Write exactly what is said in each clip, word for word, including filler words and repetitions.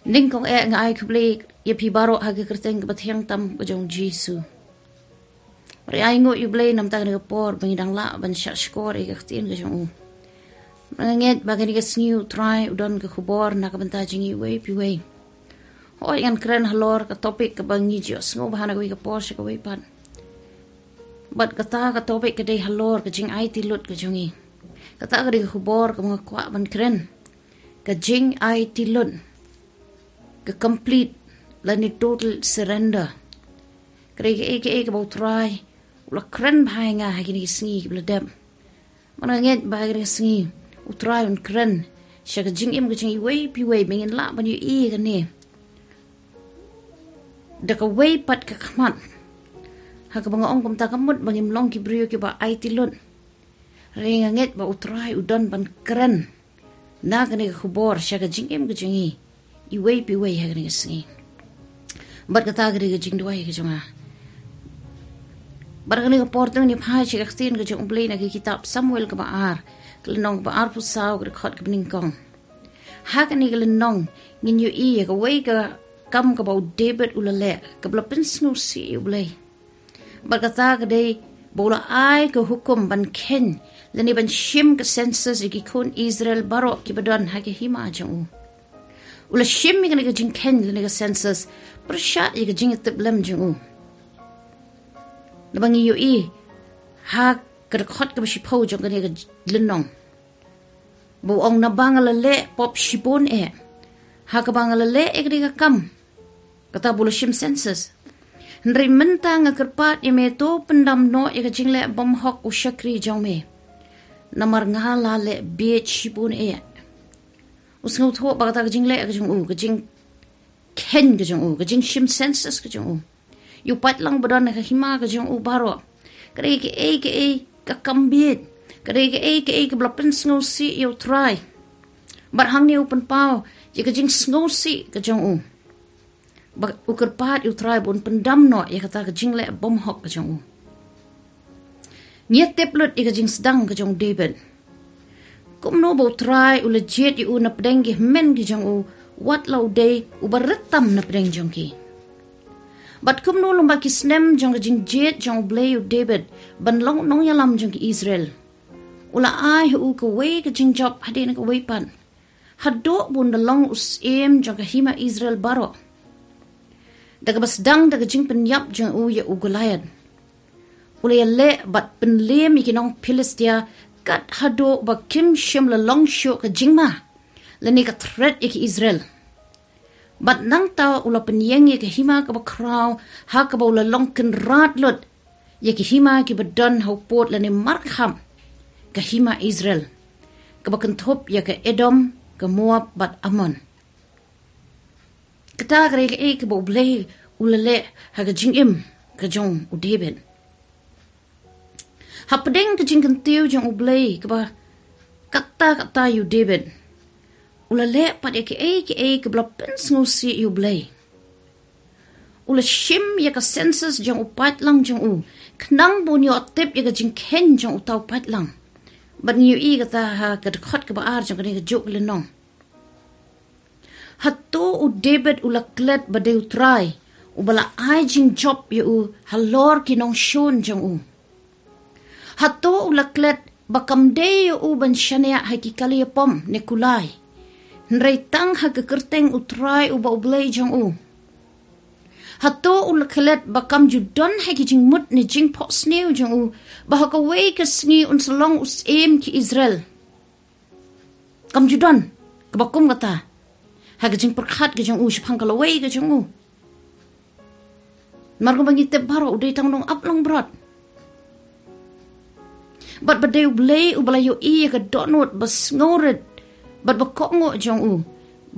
Nyngkong eh nga ai khublei ïa phi baroh ha ka kyrteng kaba thiang tam ka jong u Jisu. Bad ai nguh ïa u Blei namar kane ka por ba ngi dang lah ban shah shkor ïa ka ktien ka jong u. Nga ngeit ba kane ka sngi u Trai u don ka khubor na ka bynta jong ngi iwei pa iwei. Hooid, ngan kren halor ka topic kaba ngi ju ïohsngew bha na kawei ka por sha kawei pat. Bad kata ka topic ka dei halor ka jingaiti lut ka jong ngi. Kata ka dei ka khubor kaba nga kwah ban kren. Ka jingaiti lut. Ka complete lane total surrender. Ka dei kaei kaei kaba u Trai u la kren bha ïa nga ha kine ki sngi kiba la dep. Bad nga ngeit ba ha kane ka sngi u Trai un kren sha ka jingim ka jong ngi iwei pa iwei ba ngin lah ban ïohi ïa kane da kawei pat ka khmat. Ha kaba nga ong kumta, ka mut ba ngim long ki briew kiba aiti lut. Hynrei nga ngeit ba u Trai u don ban kren na kane ka khubor sha ka jingim ka jong ngi iwei pa iwei ha kane ka sngi. Bad kata ka dei ka jingduwai ka jong nga. Bad ha kane ka por to ngin ïa phai sha ka ktien ka jong u Blei na ka kitab Samuel kaba ar, ka lynnong kaba arphew saw, ka dkhot kaba nyngkong. Ha kane ka lynnong ngin ïohi ïa kawei ka kam kaba u David u la leh kaba la pynsngewsih ïa u Blei. Bad kata ka dei ba u la ai ka hukum ban kheiñ lane ban shim ka census ïa ki khun Israel baroh kiba don ha ka hima jong u. U la shim ïa kane ka jingkheiñ lane ka census pyrshah ïa ka jingïatiplem jong u. Naba ngi ïohi ha ka dkhot kaba shiphew jong kane ka lynnong ba u ong, naba nga la leh pop shibun eh ha kaba nga la leh ïa kane ka kam. Kata ba u la shim census. Hynrei mynta nga kyrpad ïa me, to pyndam noh ïa ka jingleh bymhok u shakri jong me. Namar nga la leh bieit shibun eh. U sngewthuh ba kata ka jingleh ka jong u, ka jingkheiñ ka jong u, ka jingshim census ka jong u ïa u paidlang ba don ha ka hima ka jong u baroh, ka dei kaei kaei ka kam bieit. Ka dei kaei kaei kaba la pynsngewsih ïa u Trai. Bad hangne u pynpaw ïa ka jingsngewsih ka jong u. Ba u kyrpad ïa u Trai ba un pyndam noh ïa kata ka jingleh bymhok ka jong u. Ngi ïa tip lut ïa ka jingsdang ka jong u David. Kumno ba u Trai u la jied ïa u napdeng ki hynmen ki jong u, wat la u dei uba rit tam napdeng jong ki. Bad kumno lymba ki snem jong ka jingjied jong u Blei ïa u David ban long u nongïalam jong ki Israel, u la ai ha u kawei ka jingjop hadien kawei pat, haduh ba un da long u syiem jong ka hima Israel baroh. Da kaba sdang da ka jingpynïap jong u ïa u Goliath, u la ïaleh bad pynliem ïa ki nong Philistia kat haduh ba kim shym la long shuh ka jingma lane ka threat ïa ki Israel. Bad nangta u la pynïeng ïa ka hima kaba khraw, ha kaba u la long kynrad lut ïa ki hima kiba don ha u pud lane markhap ka hima Israel, kaba kynthup ïa ka Edom, ka Moab bad Ammon. Kata ka dei kaei kaba u Blei u la leh ha ka jingim ka jong u David. Hapdeng ka jingkyntiew jong u Blei kaba katta katta ïa u David, u la leh pat ïa kaei kaei kaba la pynsngewsih ïa u Blei. U la shim ïa ka census jong u paidlang jong u, khnang ba un ïoh tip ïa ka jingkheiñ jong uta u paidlang. Bad ngi ïohi kata ha ka dkhot kaba ar jong kane kajuh ka lynnong. Hato u David u la klet ba dei u Trai uba la ai jingjop ïa u halor ki nongshun jong u? Hato u la klet ba kam dei ïa u ban shaniah ha ki kali ïapom ne kulai, hynrei tang ha ka kyrteng u Trai uba u Blei jong u? Hato u la klet ba kam ju don ha ki jingmut ne jingphohsniew jong u ba ha kawei ka sngi un sa long u syiem ki Israel? Kam ju don kaba kum kata ha ka jingpyrkhat ka jong u shaphang ka lawei ka jong u. Namar kumba ngi tip baroh, u dei tang u nongap langbrot. Bad ba dei u Blei uba la ïohi ïa ka dohnud ba sngewrit bad ba kohnguh jong u,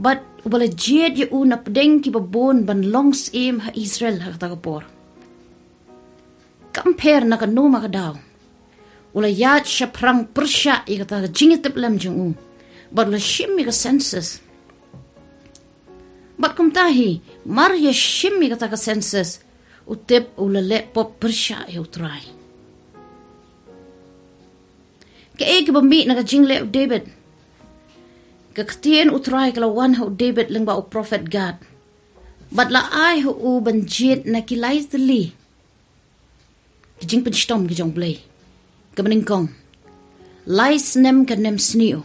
bad uba la jied ïa u napdeng kiba bun ban long syiem ha Israel ha kata ka por. Kam pher na kano ma ka daw, u la ïaid shaphrang pyrshah ïa kata ka jingïatiplem jong u bad u la shim ïa ka census. Bad kumta hi, mar ïa shim ïa kata ka census, u tip u la leh pop pyrshah ïa u Trai. Kaei kaba mih na ka jingleh u David? Ka ktien U Trai ka la wan ha u David lyngba u prophet Gad, bad la ai ha u ban jied na ki lai tylli ki jingpynshitom ki jong U Blei. Kaba nyngkong, lai snem ka nemsniew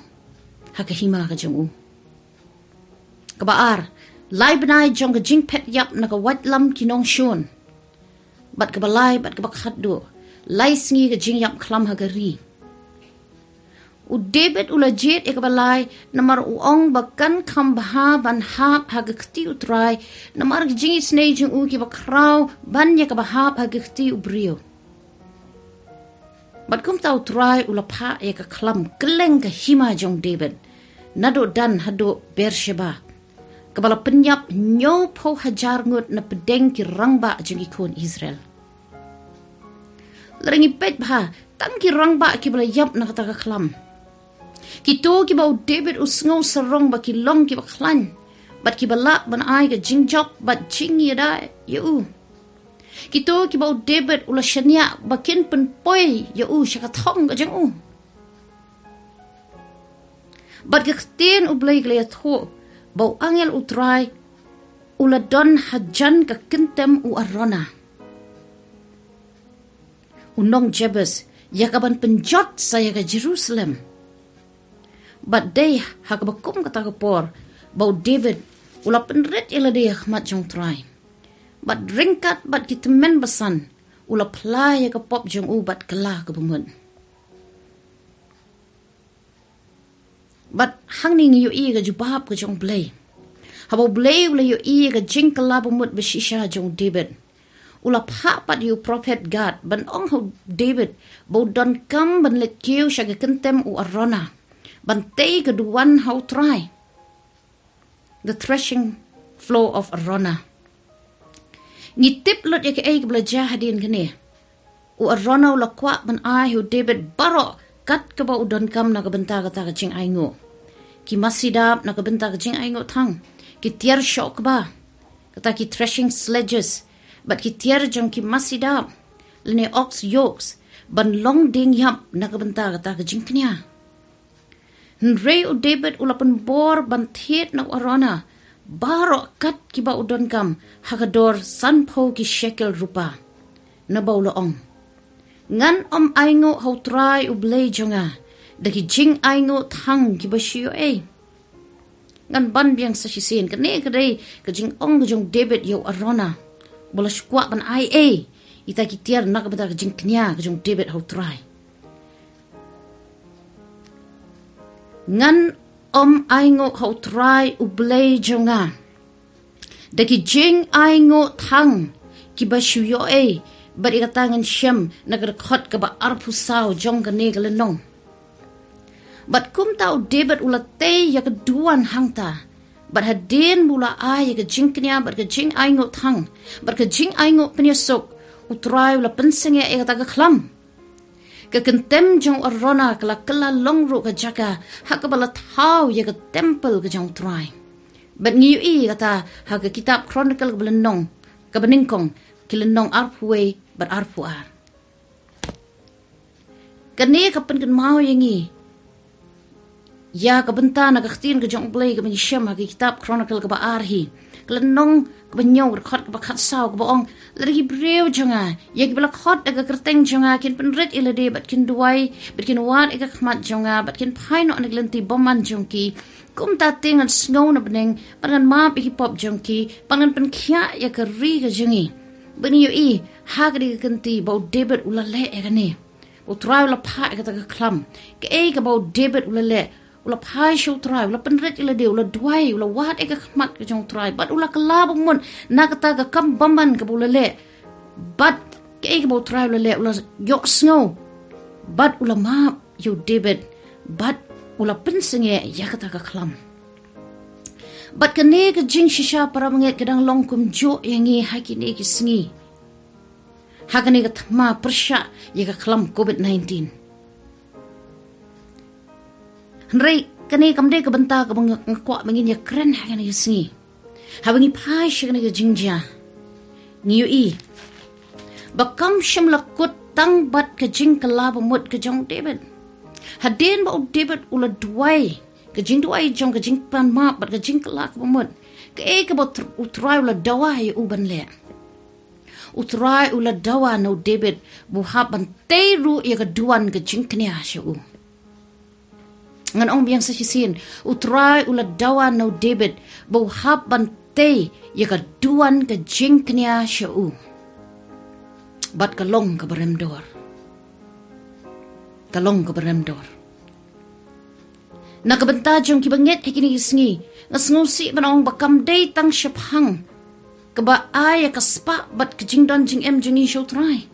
ha ka hima ka jong u. Kaba ar, lai bnai jong ka jingphet ïap na ka waitlam ki nongshun. Bad kaba lai, bad kaba khatduh, lai sngi ka jingïap khlam ha ka ri. U David u la jied ïa kaba lai, namar u ong ba kan kham bha ban hap ha ka kti U Trai, namar ka jingisynei jong u kiba khraw ban ïa kaba hap ha ka kti u briew. Bad kumta U Trai u la phah ïa ka khlam kylleng ka hima jong David, naduh Dan haduh Beersheba, kaba la pynïap hynñiewphew hajar ngut na pdeng ki rangbah jong ki khun Israel. Lada ngi peit bha, tang ki rangbah kiba la ïap na kata ka khlam. Kito kiba u David u sngew sarong ba ki long kiba khlaiñ, bad kiba lah ban ai ka jingjop bad jingïada ïa u. Kito kiba u David u la shaniah ba kin pynpoi ïa u sha ka thong ka jong u. Bad ka ktien U Blei ka la ïathuh ba u angel U Trai u la don hajan ka kyntem u Araunah, u nong Jebus, ïa kaban pynjot sa ïa ka Jerusalem. Bad dei ha kaba kum kata ka por ba u David u la pynrit ïa lade ha khmat jong U Trai. Bad ryngkat bad ki tymmen basan u la phla ïa ka pop jong u bad kylla kaba mut. Bad hangne ngi ïohi ïa ka jubab ka jong U Blei. Haba U Blei u la ïohi ïa ka jingkylla bamut bashisha jong u David, u la phah pat ïa u prophet Gad ban ong ha u David ba u donkam ban leit kiew sha ka kyntem u Araunah ban tei ka duwan ha U Trai. The threshing floor of Araunah. Ngi tip lut ïa kaei kaba la jia hadien kane. U Araunah u la kwah ban ai ha u David baroh kat kaba u donkam na ka bynta kata ka jingainguh. Ki masi dap na ka bynta ka jingainguh thang. Ki tiar shoh kba, kata ki threshing sledges, bad ki tiar jong ki masi dap, lane ox yokes, ban long dieng ïap na ka bynta kata ka jingkñia. Hynrei u David u la pynbor ban thied na u Araunah baroh kat kiba u donkam ha ka dor sanphew ki shekel rupa. Naba u la ong, ngan ym ainguh ha U Trai U Blei jong nga da ki jingainguh thang kiba shu ïoh ei. Ngan ban biang sa shisien. Kane ka dei ka jingong ka jong u David ïa u Araunah ba u la shu kwah ban ai ei ïa kita ki tiar na ka bynta ka jingkñia ka jong u David ha U Trai. Ngan ym ainguh ha U Trai U Blei jong nga da ki jingainguh thang kiba shu ïoh ei, bad ïa kata ngan shem na ka dkhot kaba arphew saw jong kane ka lynnong. Bad kumta u David u la tei ïa ka duwan hangta. Bad hadien ba u la ai ïa ka jingkñia bad ka jingainguh thang bad ka jingainguh pynïasuk, U Trai u la pynsangeh ïa kata ka khlam. Ka kyntem jong u Araunah ka la kylla long ruh ka jaka ha kaba la thaw ïa ka templ ka jong U Trai. Bad ngi ïohi kata ha ka kitab Chronicle kaba lynnong, kaba nyngkong, ki lynnong arphew wei bad arphew ar. Kane ka pynkynmaw ïa ngi ïa ka bynta na ka ktien ka jong U Blei kaba ngi shem ha ka kitab Chronicle kaba ar hi, ka lynnong kaba hynñiew, ka dkhot kaba khatsaw, kaba ong, lada ki briew jong nga, ïa kiba la khot da ka kyrteng jong nga, kin pynrit ïa lade bad kin duwai bad kin wad ïa ka khmat jong nga bad kin phai noh na ki lynti bymman jong ki, kumta te ngan sngew na bneng bad ngan map ïa ki pop jong ki bad ngan pynkhiah ïa ka ri ka jong ngi. Bad ngi ïohi ha kane ka kynti ba u David u la leh ïa kane. U Trai u la phah ïa kata ka khlam. Kaei kaba u David u la leh? U la phai sha u Trai, u la pynrit ïa lade, u la duwai, u la wad ïa ka khmat ka jong u Trai, bad u la kylla bamut na kata ka kam bymman kaba u la leh. Bad kaei kaba u Trai u la leh? U la ïohsngew bad u la map ïa u David bad u la pynsangeh ïa kata ka khlam. Bad kane ka jingshisha, para bangeit, ka dang long kumjuh ïa ngi ha kine ki sngi, ha kane ka thma pyrshah ïa ka khlam covid nineteen. Hynrei kane kam dei ka bynta kaba nga, nga kwah ba ngin ïa kren ha kane ka sngi. Haba ngi phai sha kane ka jingjia, ngi ïohi ba kam shym la kut tang bad ka jingkylla bamut ka jong u David. Hadien ba u David u la duwai, Ka jingduwai jong ka jingpan map bad ka jingkylla ka bamut. Kaei kaba u Trai u la dawa ïa u ban leh? U Trai u la dawa na u David ba u hap ban tei ruh ïa ka duwan ka jingkñia sha u. Ngan ong biang sa shisien, u Trai u la dawa na u David ba u hap ban tei ïa ka duwan ka jingkñia sha u. Bad ka long kaba rem dor. Ka long kaba rem dor. Na ka bynta jong ki bangeit ha kine ki sngi, nga sngewsih ban ong ba kam dei tang shaphang kaba ai ïa ka spah bad ka jingdon jingem jong ngi sha u Trai.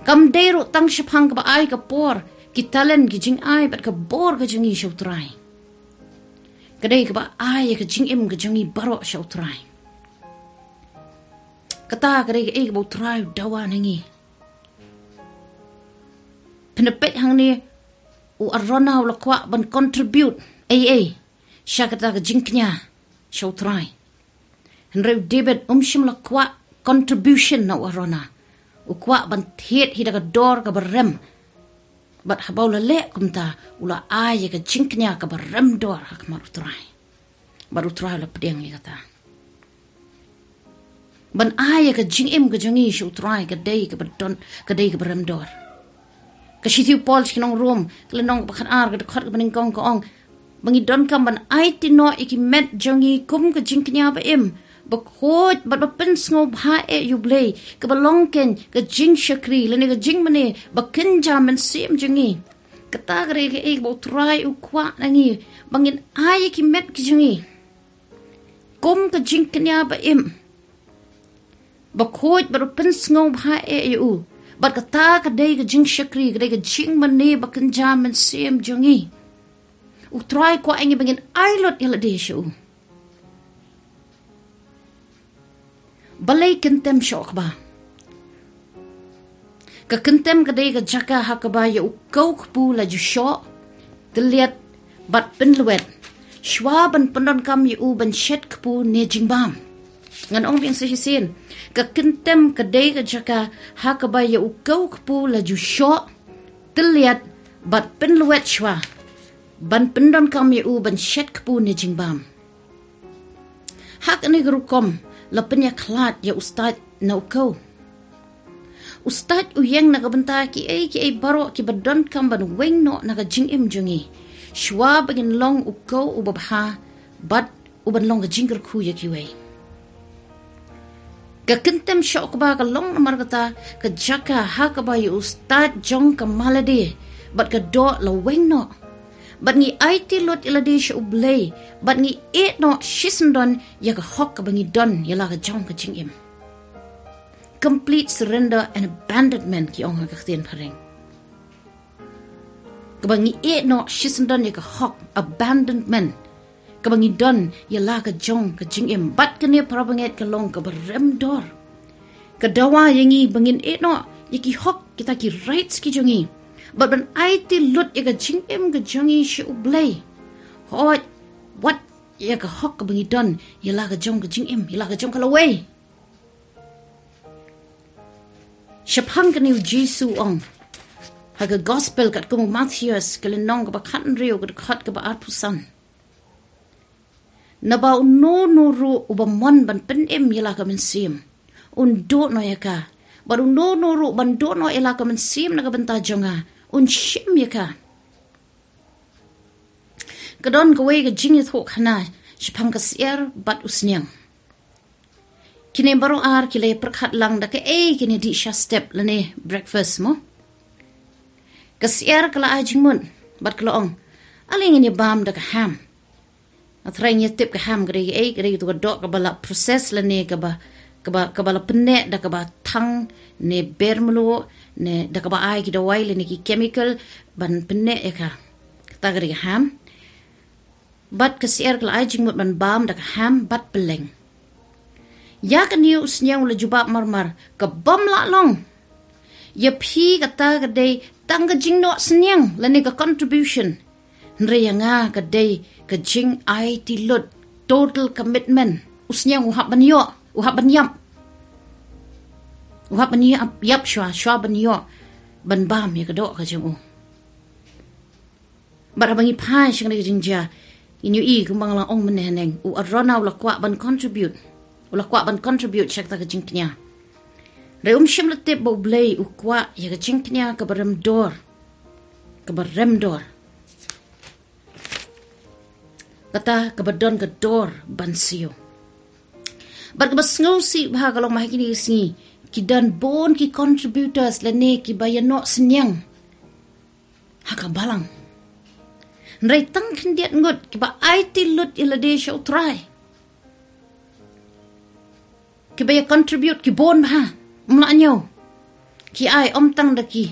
Kam dei ruh tang shaphang kaba ai ka por, ki talent, ki jingai bad ka bor ka jong ngi sha u Trai. Ka dei kaba ai ïa ka jingim ka jong ngi baroh sha u Trai. Kata ka dei kaei kaba u Trai u dawa na ngi. Pynpeit hangne, u Araunah u la kwah ban contribute ei ei sha kata ka jingkñia sha u Trai. Hynrei u David um shym la kwah contribution na u Araunah. U kwah ban thied hi da ka dor kaba rem. Bad haba u la leh kumta, u la ai ïa ka jingkñia kaba rem dor ha khmat u Trai. Bad u Trai u la pdiang ïa kata. Ban ai ïa ka jingim ka jong ngi sha u Trai ka dei kaba don, ka dei kaba rem dor. Ka shithi u Paul sha ki nong Rom, ka lynnong kaba khatar, ka dkhot kaba nyngkong, ka ong ba ngi donkam ban aiti noh ïa ki met jong ngi kum ka jingkñia ba im, ba khuid bad ba pynsngewbha eh ïa u Blei, kaba long kein ka jingshakri lane ka jingmane ba kynja mynsiem jong ngi. Kata ka dei kaei kaba u Trai u kwah na ngi, ba ngin ai ïa ki met ki jong ngi kum ka jingkñia ba im, ba khuid bad ba pynsngewbha eh ïa u. Bad kata ka dei ka jingshakri, ka dei ka jingmane ba kynja mynsiem jong ngi. U Trai u kwah ïa ngi ba ngin ai lut ïa lade sha u. Balei kyntem shoh kba? Ka kyntem ka dei ka jaka ha kaba ïa u kew kpu la ju shoh, tylliat bad pynlwet, shwa ban pyndonkam ïa u ban shet kpu ne jingbam. Ngan ong biang sa shisien, ka kyntem ka dei ka jaka ha kaba ïa u kew kpu la ju shoh, tylliat bad pynlwet shwa ban pyndonkam ïa u ban shet kpu ne jingbam. Ha kane ka rukom la pynïakhlad ïa u stad na u kew. U stad u ïeng na ka bynta kiei kiei baroh kiba donkam ban weng noh na ka jingim jong ngi, shwa ba ngin long u kew uba bha bad uban long ka jingkyrkhu ïa kiwei. Ka kyntem shoh kba ka long namar kata ka jaka ha kaba ïa u stad jong ka ma lade bad ka doh la weng noh. Bad ngi aiti lut ïa lade sha u Blei, bad ngi ïeh noh shisyndon ïa ka hok kaba ngi don ïa la ka jong ka jingim. Complete surrender and abandonment ki ong ha ka ktien phareng. Kaba ngi ïeh noh shisyndon ïa ka hok, abandonment, kaba ngi don ïa la ka jong ka jingim. Bad kane para bangeit ka long kaba rem dor. Ka dawa ïa ngi ba ngin ïeh noh ïa ki hok, kita ki rights ki jong ngi, bad ban aiti lut ïa ka jingim ka jong ngi sha u Blei. Hooid, wat ïa ka hok kaba ngi don ïa la ka jong ka jingim, ïa la ka jong ka lawei. Shaphang kane u Jisu u ong ha ka gospel katkum u Mathaios, ka lynnong kaba khathynriew, ka dkhot kaba arphew san, naba uno uno ruh uba mon ban pynim ïa la ka mynsiem, un duh noh ïa ka. Bad uno uno ruh ban duh noh ïa la ka mynsiem na ka bynta jong nga, un shim ïa ka. Ka don kawei ka jingïathuhkhana shaphang ka syiar bad u sniang. Kine baroh ar ki la ïa pyrkhat lang da kaei kine dih sha step lane breakfast mo. Ka syiar ka la ai jingmut bad ka la ong, ale ngin ïa bam da ka ham. Nga tharai ngi tip ka ham ka dei kaei, ka dei kato ka doh kaba la process lane kaba, kaba, kaba la pynneh da kaba thang ne ber mluh ne da kaba ai ki dawai lane ki chemical ban pynneh ïa ka. Kata ka dei ka ham. Bad ka syiar ka la ai jingmut ban bam da ka ham bad pylleng. Ïa kane u sniang u la jubab marmar, ka bym lah long. Ïa phi kata ka dei tang ka jingnoh sniang lane ka contribution. Hynrei ïa nga ka dei ka jingaiti lut, total commitment. U sniang u hap ban ïoh, u hap ban ïap. U hap ban ïap, ïap shwa, shwa ban ïoh ban bam ïa ka doh ka jong u. Bad haba ngi phai sha kane ka jingjia, ngi ïohi kumba nga la ong mynne haneng, u Araunah u la kwah ban contribute. U la kwah ban contribute sha kata ka jingkñia. Hynrei um shym la tip ba U Blei u kwah ïa ka jingkñia kaba rem dor. Kaba rem dor. Kata kaba don ka dor ban siew. Bad kaba sngewsih bha ka long ba ha kine ki sngi ki don bun ki contributors lane kiba ïa noh synñiang ha ka balang. Hynrei tang khyndiat ngut kiba aiti lut ïa lade sha U Trai. Kiba ïa contribute ki bun bha, ym lah ñiew. Ki ai ym tang da ki,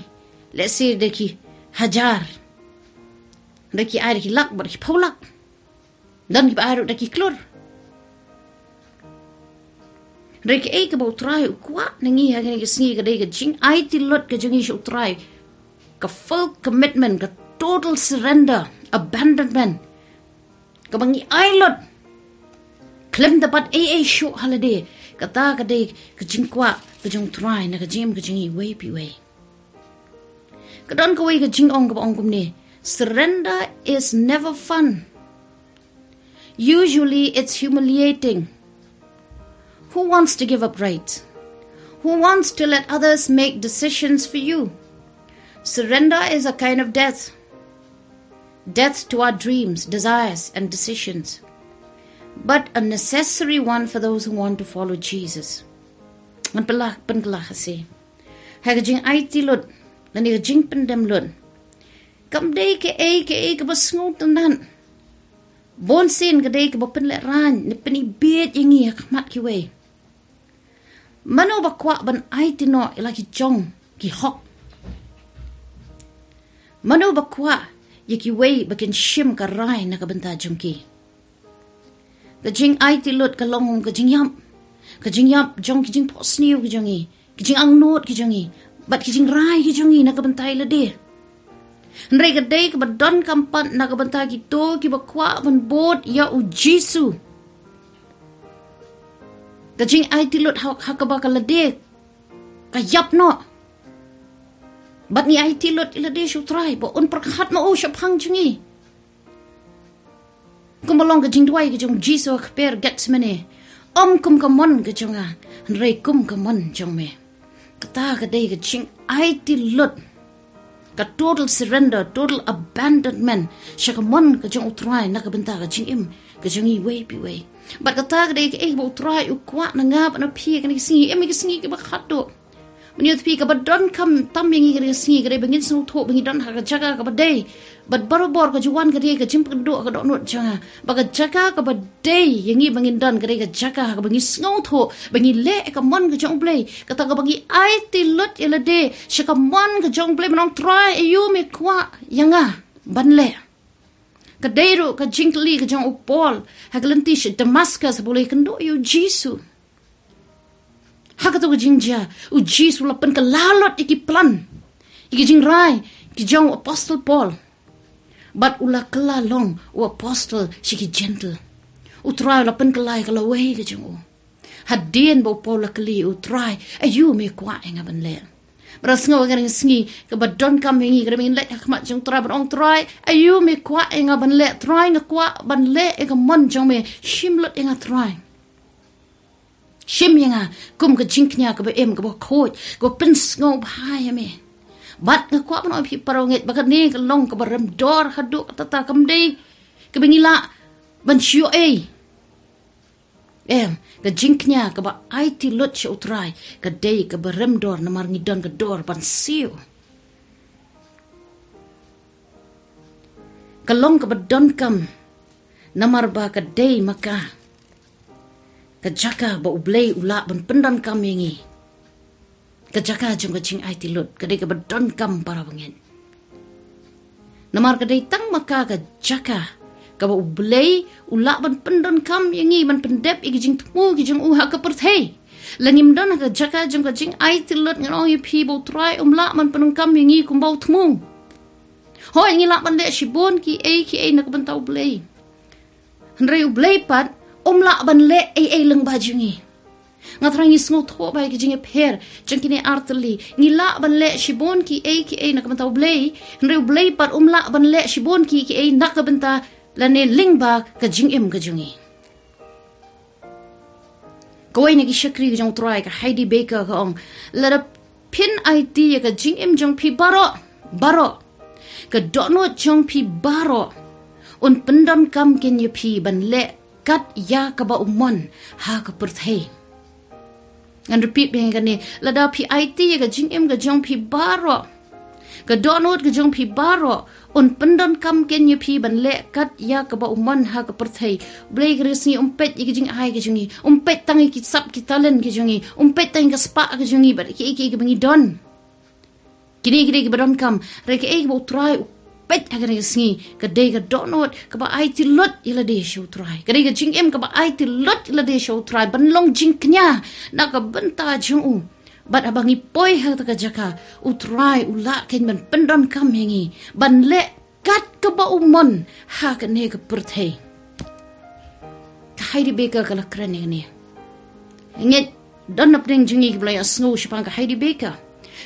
let's say da ki hajar. Da ki ai da ki lak bad ki phew lak. Don kiba ai ruh da ki klur. Hynrei kaei kaba U Trai u kwah na ngi ha kine ki sngi ka dei ka jingaiti lut ka jong ngi sha U Trai. Ka full commitment, ka total surrender, abandonment. Kaba ngi ai lut khlem da bat ei ei shuh ha lade. Kata ka dei ka jingkwah ka jong U Trai na ka jingim ka jong ngi iwei pa iwei. Ka don kawei ka jingong kaba ong kumne: "Surrender is never fun. Usually it's humiliating. Who wants to give up rights? Who wants to let others make decisions for you? Surrender is a kind of death. Death to our dreams, desires, and decisions. But a necessary one for those who want to follow Jesus." Ngan pynlah, pynkylla ha se. Ha ka jingaiti lut, lane ka jingpyndem lut, kam dei kaei kaei kaba sngewtynnat. Bun sien ka dei kaba pynlehrain, ne pynibiej ïa ngi ha khmat kiwei. Mano ba kwah ban aiti noh ïa la ki jong ki hok? Mano ba kwah ïa kiwei ba kin shim ka rai na ka bynta jong ki? Ka jingaiti lut ka long ka jingïap. Ka jingïap jong ki jingphohsniew ki jong ngi, ki jingangnud ki jong ngi, bad ki jingrai ki jong ngi na ka bynta ïa lade. Hynrei ka dei kaba donkam pat na ka bynta kito kiba kwah ban bud ïa U Jisu. Ka jingaiti lut ha, ha kaba ka lade ka ïap noh. Bad ngi aiti lut ïa lade sha U Trai ba un pyrkhat ma u shaphang jong ngi. Kumba long ka jingduwai ka jong U Jisu ha ka kper Gethsemane: "Ym kum ka mon ka jong nga, hynrei kum ka mon jong me." Kata ka dei ka jingaiti lut, ka total surrender, total abandonment sha ka mon ka jong U Trai na ka bynta ka jingim ka jong ngi iwei pa iwei. Bad kata ka dei kaei ba U Trai u kwah na nga bad na phi ha kine ki sngi, em, ki sngi kiba khatduh. Mynta phi, kaba donkam tam ïa ngi ha kine ki sngi ka dei ba ngin sngewthuh ba ngi don ha ka jaka kaba dei. Bad barabor ka jingwan ka dei ka jingpynduh ha ka dohnud jong nga ba ka jaka kaba dei ïa ngi ba ngin don ka dei ka jaka kaba ngi sngewthuh ba ngi leh ïa ka mon ka jong U Blei. Kata kaba ngi aiti lut ïa lade sha ka mon ka jong U Blei, ban ong: "Trai, aïu me kwah ïa nga ban leh?" Ka dei ruh ka jingkylli ka jong u Paul ha ka lynti sha Damascus ba u la ïakynduh ïa U Jisu. Ha kato ka jingjia, U Jisu u la pynkylla lut ïa ki plan, ïa ki jingrai ki jong u apostol Paul. Bad u la kylla long u apostol sha ki Jentil. U Trai u la pynkylla ïa ka lawei ka jong u. Hadien ba u Paul u la kylli ïa U Trai: "Aïu me kwah ïa nga ban leh?" Bad sngew ha kine ki sngi kaba donkam ïa ngi, ka dei ba ngin leit ha khmat jong U Trai ban ong: "Trai, aïu me kwah ïa nga ban leh? Trai, nga kwah ban leh ïa ka mon jong me. Shim lut ïa nga, Trai. Shim ïa nga kum ka jingkñia kaba im, kaba khuid, kaba pynsngewbha ïa me." Bad nga kwah ban ong ïa phi para bangeit ba kane ka long kaba rem dor haduh katta, kam dei kaba ngi lah ban shu ei. Em, ka jingkñia kaba aiti lut sha U Trai ka dei kaba rem dor namar ngi don ka dor ban siew. Ka long kaba donkam namar ba ka dei ma ka ka jaka ba U Blei u lah ban pyndonkam ïa ngi. Ka jaka jong ka jingaiti lut ka dei kaba donkam, para bangeit. Namar ka dei tang ma ka ka jaka kaba U Blei u lah ban pyndonkam ïa ngi, ban pyndep ïa ki jingthmu ki jong u ha ka pyrthei. La ngim don ha ka jaka jong ka jingaiti lut, ngan ong ïa phi ba U Trai um lah ban pyndonkam ïa ngi kumba u thmu. Hooid, ngi lah ban leh shibun kiei kiei na ka bynta U Blei. Hynrei U Blei pat um lah ban leh ei ei lyngba jong ngi. Nga thrang ngi sngewthuh ba ïa ki jingïapher jong kine artylli, ngi lah ban leh shibun kiei kiei na ka bynta U Blei, hynrei U Blei pat um lah ban leh shibun kiei kiei na ka bynta lane lyngba ka jingim ka jong ngi. Kawei na ki shakri ka jong U Trai, ka Heidi Baker, ka ong, lada phin aiti ïa ka jingim jong phi baroh, baroh, ka dohnud jong phi baroh, un pyndonkam keiñ ïa phi ban leh kat ïa kaba u mon ha ka pyrthei. Ngan repeat biang ïa kane, lada phi aiti ïa ka jingim ka jong phi baroh, ka dohnud ka jong phi baroh, un pyndonkam keiñ ïa phi ban leh kat ïa kaba u mon ha ka pyrthei. Blei, ka rngi um peit ïa ki jingai ka jong ngi, um peit tang ïa ki sap ki talent ka jong ngi, um peit tang ïa ka spah ka jong ngi bad kiei kiei kiba ngi don. Kine ki dei kiba donkam, hynrei kaei kaba U Trai u peit ha kane ka sngi ka dei ka dohnud kaba aiti lut ïa lade sha U Trai. Ka dei ka jingim kaba aiti lut ïa lade sha U Trai ban long jingkñia na ka bynta jong u. Bad haba ngi poi ha kata ka jaka, U Trai u lah keiñ ban pyndonkam ïa ngi ban leh kat kaba u mon ha kane ka pyrthei. Ka Heidi Baker ka la kren ïa kane. Ngeit don napdeng jong ngi kiba la ïohsngew shaphang ka Heidi Baker.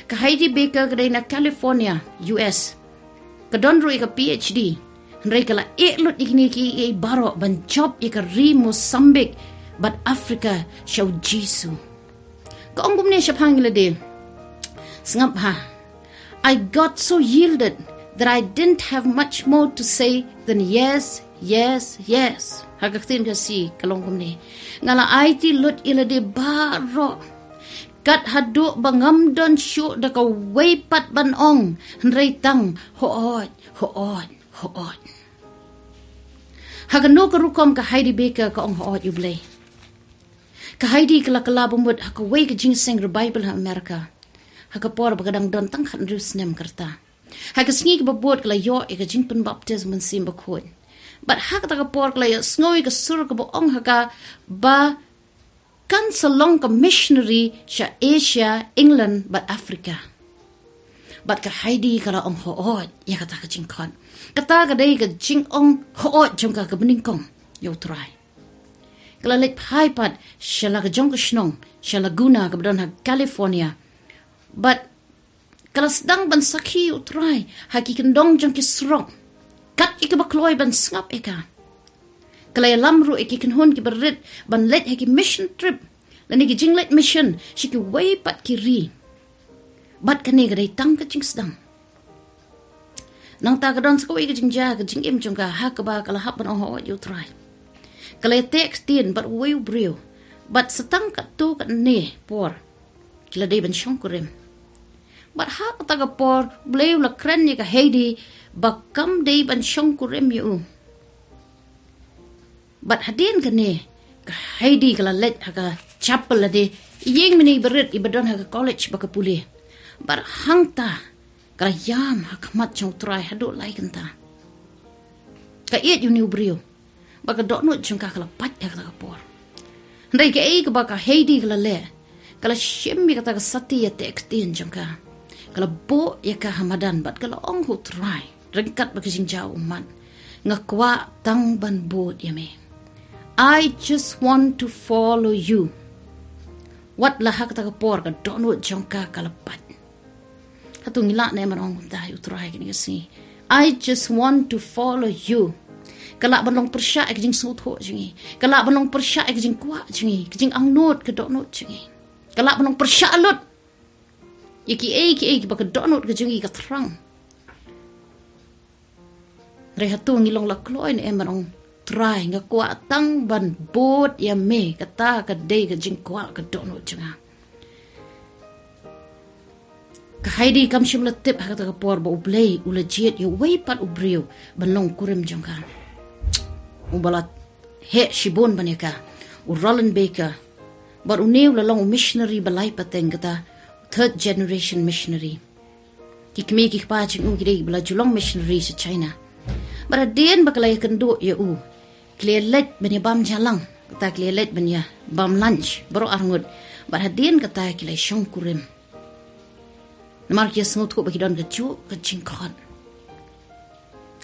Ka Heidi Baker ka dei na California, U S. Ka don ruh ïa ka P H D. Hynrei ka la ïeh lut ïa kine kiei baroh ban jop ïa ka ri Mozambique bad Africa sha U Jisu. Ka ong kumne shaphang ïa lade. Sngap ha. I got so yielded that I didn't have much more to say than yes, yes, yes. Ha ka ktien Khasi ka long kumne. Nga la aiti lut ïa lade baroh. Kat haduh ba ngam don shuh da kawei pat ban ong, hynrei tang hooid, hooid, hooid. Ha kano ka rukom ka Heidi Baker ka ong hooid ïa U Blei. Ka Heidi ka la kylla bamut ha kawei ka jingïaseng revival ha America. Ha ka por ba ka dang don tang khathynriew snem ka rta. Ha ka sngi kaba bud ka la ïoh ïa ka jingpynbaptis Mynsiem Bakhuid. Bad ha kata ka por ka la ïohsngew ïa ka sur kaba ong ha ka ba kan sa long ka missionary sha Asia, England bad Africa. Bad ka Heidi ka la ong hooid ïa kata ka jingkhot. Kata ka dei ka jingong hooid jong ka kaba nyngkong ïa U Trai. Ka la leit phai pat sha la ka jong ka shnong, sha Laguna kaba don ha California. Bad ka la sdang ban sakhi ïa U Trai ha ki kyndong jong ki surok, kat ïa kaba kloi ban sngap ïa ka. Ka la ïalam ruh ïa ki kynhun kiba rit ban leit ha ki mission trip lane ki jingleit mission sha kiwei pat ki ri. Bad kane ka dei tang ka jingsdang. Nangta ka don sa kawei ka jingjia ha ka jingim jong ka ha kaba ka la hap ban ong hooid ïa U Trai. Ka la ïateh ktien bad uwei u briew. Bad sa tang katto katne por ki la dei ban shongkurim. Bad ha kata ka por U Blei u la kren ïa ka Heidi ba kam dei ban shongkurim ïa u. Bad hadien kane ka Heidi ka la leit ha ka chapel lane ïing mane iba rit iba don ha ka college ba ka pule. Bad hangta ka la ïam ha khmat jong U Trai haduh lai kynta. Ka ïeit ïa une u briew. Bad ka dohnud jong ka ka la pait ha kata ka por. Hynrei kaei kaba ka Heidi ka la leh, ka la shim ïa kata ka sati ïateh ktien jong ka. Ka la buh ïa ka ha madan bad ka la ong ha U Trai ryngkat bad ka jingjia ummat, nga kwah tang ban bud ïa me. I just want to follow you. Wat la ha kata ka por ka dohnud jong ka ka la pait. Hato ngi lah ne em ban ong kumta ïa U Trai kane ka sngi? I just want to follow you. Ka lah ban long pyrshah ïa ka jingsngewthuh jong ngi. Ka lah ban long pyrshah ïa ka jingkwah jong ngi, ka jingangnud, ka dohnud jong ngi. Ka lah ban long pyrshah lut ïa kiei kiei kiba ka dohnud ka jong ngi ka thrang. Hynrei hato ngi long la kloi ne em ban ong, Trai, nga kwah tang ban bud ïa me, kata ka dei ka jingkwah ka dohnud jong nga. Ka Heidi kam shym la tip ha kata ka por ba U Blei u la jied ïa uwei pat u briew ban long kurim jong ka, uba la heh shibun ban ïa ka, u Rolland Baker. Bad une u la long u missionary ba lai pateng, kata third generation missionary. Ki kmie ki kpa jong u ki dei ba la ju long missionary sha China. Bad hadien ba ka la ïakynduh ïa u, ki la leit ban ïa bam jalang, kata ki la leit ban ïa bam lunch baroh arngut. Bad hadien kata ki la shongkurim. Namar ki ïasngewthuh ba ki don kajuh ka jingkhot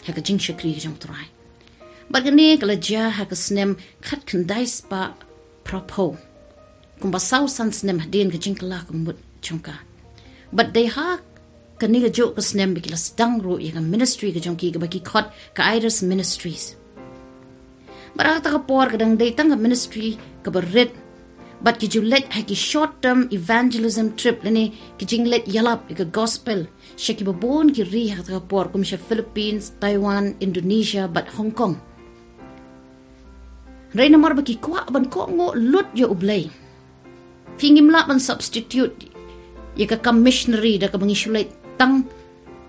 ha ka jingshakri ka jong U Trai. Bad kane ka la jia ha ka snem khatkhyndai spah phraphew. Kumba saw san snem hadien ka jingkylla ka mut jong ka. Bad dei ha kane kajuh ka snem ba ki la sdang ruh ïa ka ministry ka jong ki kaba ki khot ka Iris Ministries. Bad ha kata ka por ka dang dei tang ka ministry kaba rit. Bad ki ju leit ha ki short term evangelism trip lane ki jingleit ïalap ïa ka gospel sha kiba bun ki ri ha kata ka por kum sha Philippines, Taiwan, Indonesia bad Hong Kong. Hynrei namar ba ki kwah ban kohnguh lut ïa U Blei. Phi ngim lah ban substitute ïa ka kam missionary da kaba ngi shu leit tang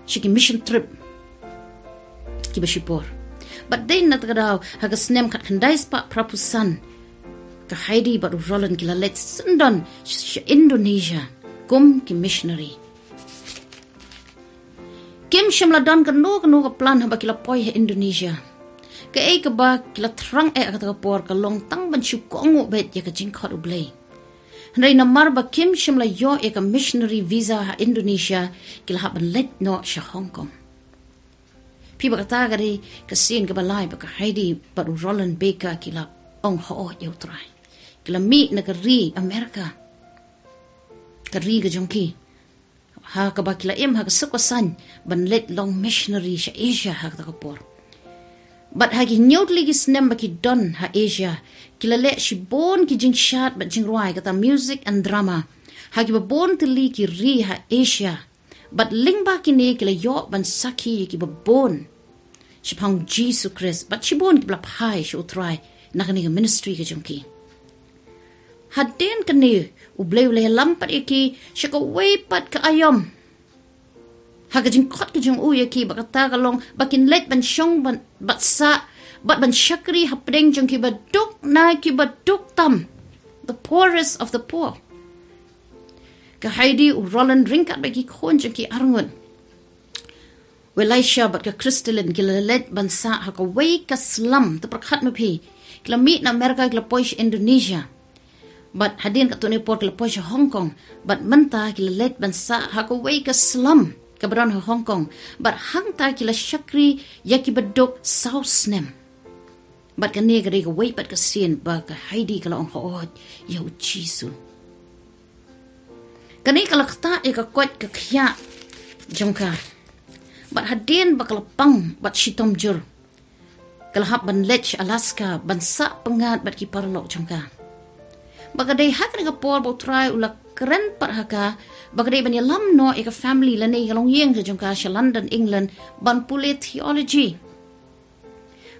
sha ki mission trip kiba shipor. Bad dei na kata ka daw ha ka snem khatkhyndai spah phra phew san ka Heidi bad u Roland ki la leit syndon sha Indonesia kum ki missionary. Kim shym la don kano kano ka plan haba ki la poi ha Indonesia. Kaei kaba ki la thrang eh ha kata ka por ka long tang ban shu kohnguh beit ïa ka jingkhot U Blei. Hynrei namar ba kim shym la ïoh ïa ka missionary visa ha Indonesia, ki la hap ban leit noh sha Hong Kong. Phi, ba kata ka dei ka sien kaba lai ba ka Heidi bad u Roland Baker ki la ong hooid ïa U Trai. Ki la mih na ka ri America, ka ri ka jong ki, ha kaba ki la im ha ka suk ka saiñ ban leit long missionary sha Asia ha kata ka por. Bad ha ki hynñiew tylli ki snem ba ki don ha Asia, ki la leh shibun ki jingshad bad jingrwai, kata music and drama, ha kiba bun tylli ki ri ha Asia. Bad lyngba kine ki la ïoh ban sakhi ïa kiba bun shaphang U Jisu Khrist bad shibun kiba la phai sha U Trai na kane ka ministry ka jong ki. Hadien kane U Blei u la ïalam pat ïa ki sha kawei pat ka aïom ha ka jingkhot ka jong u ïa ki, ba kata ka long ba kin leit ban shong ban, bad sah bad ban shakri hapdeng jong kiba duk na kiba duk tam, the poorest of the poor. Ka Heidi, u Roland ryngkat bad ki khun jong ki arngut, u Elisha bad ka Christelyn, ki la leit ban sah ha kawei ka slum. To pyrkhat ma phi, ki la mih na America, ki la poi sha Indonesia. Bad hadien katto katne por ki la poi sha Hong Kong. Bad mynta ki la leit ban sah ha kawei ka slum kaba don ha Hong Kong. Bad hangta ki la shakri ïa kiba duk saw snem. Bad kane ka dei kawei pat ka sien ba ka Heidi ka la ong hooid ïa U Jisu. Kane ka la ktah ïa ka koit ka khiah jong ka. Bad hadien ba ka la pang bad shitom jur, ka la hap ban leit sha Alaska ban sah pyngngad bad ki paralok jong ka. Ba ka dei ha kane ka por ba U Trai u la kren pat ha ka, ba ka dei ban ïalam noh ïa ka family lane ïa ka longïing ka jong ka sha London, England, ban pule theology.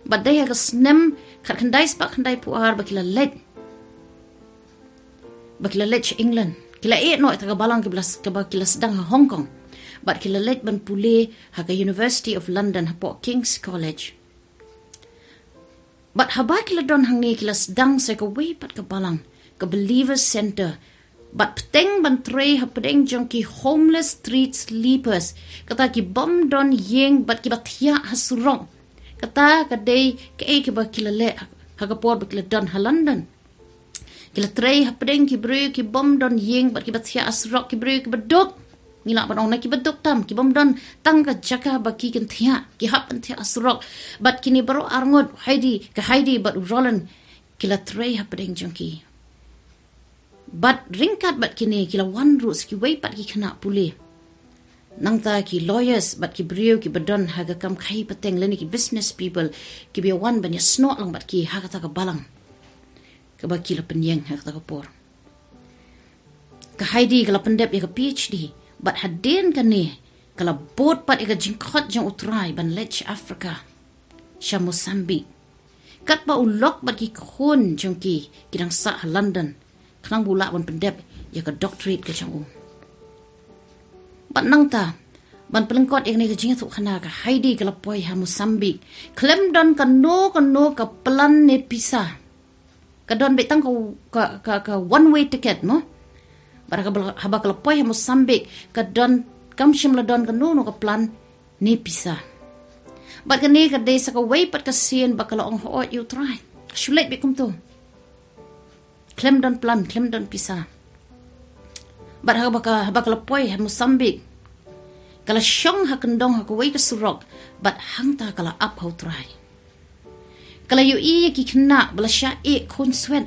Bad dei ha ka snem khatkhyndai spah khyndaiphew ar ba ki la leit, ba ki la leit sha England. Ki la ïeh noh ïa ka balang kaba ki la sdang ha Hong Kong. Bad ki la leit ban pule ha ka University of London hapoh King's College. Bad haba ki la don hangne ki la sdang sa kawei pat ka balang, ka Believers Center. Bad bteng ban trei hapdeng jong ki homeless street sleepers, kata ki bym don ïing bad kiba thiah ha surok. Kata ka dei kaei kaba ki la leh ha ka por ba ki la don ha London. Ki la trei hapdeng ki briew ki bym don ïing bad kiba thiah ha surok, ki briew kiba duk. Ngi lah ban ong na kiba duk tam, ki bym don tang ka jaka ba ki kin thiah, ki hap ban thiah ha surok. Bad kine baroh arngut, Heidi, ka Heidi bad u Roland, ki la trei hapdeng jong ki. Bad ryngkat bad kine ki la wan ruh sa kiwei pat ki khynnah pule. Nangta ki lawyers bad ki briew kiba don ha ka kam khaïi pateng lane ki business people kiba ïa wan ban ïasnoh lang bad ki ha kata ka balang kaba ki la pynïeng ha kata ka por. Ka Heidi ka la pyndep ïa ka PhD, bad hadien kane ka la bud pat ïa ka jingkhot jong U Trai ban leit sha Africa, sha Mozambique. Katba u lok bad ki khun jong ki ki dang sah ha London, khnang ba u lah ban pyndep ïa ka doctorate ka jong u. Bad nangta, ban pynlyngkot ïa kane ka jingïathuhkhana, ka Heidi ka la poi ha Mozambique khlem don kano kano ka plan ne pisa. Ka don beit tang ka, ka, ka, ka one way ticket mo. Bad haba, haba ka la poi ha Mozambique, ka don, kam shym la don kano kano ka plan ne pisa. Bad kane ka dei sa kawei pat ka sien ba ka la ong hooid ïa U Trai. Shu leit beit kumto. Khlem don plan, khlem don pisa. Bad haba ka, haba ka la poi ha Mozambique, ka la shong ha kyndong ha kawei ka surok, bad hangta ka la ap ha U Trai. Ka la ïohi ïa ki khynnah ba la shah ïeh khun swet.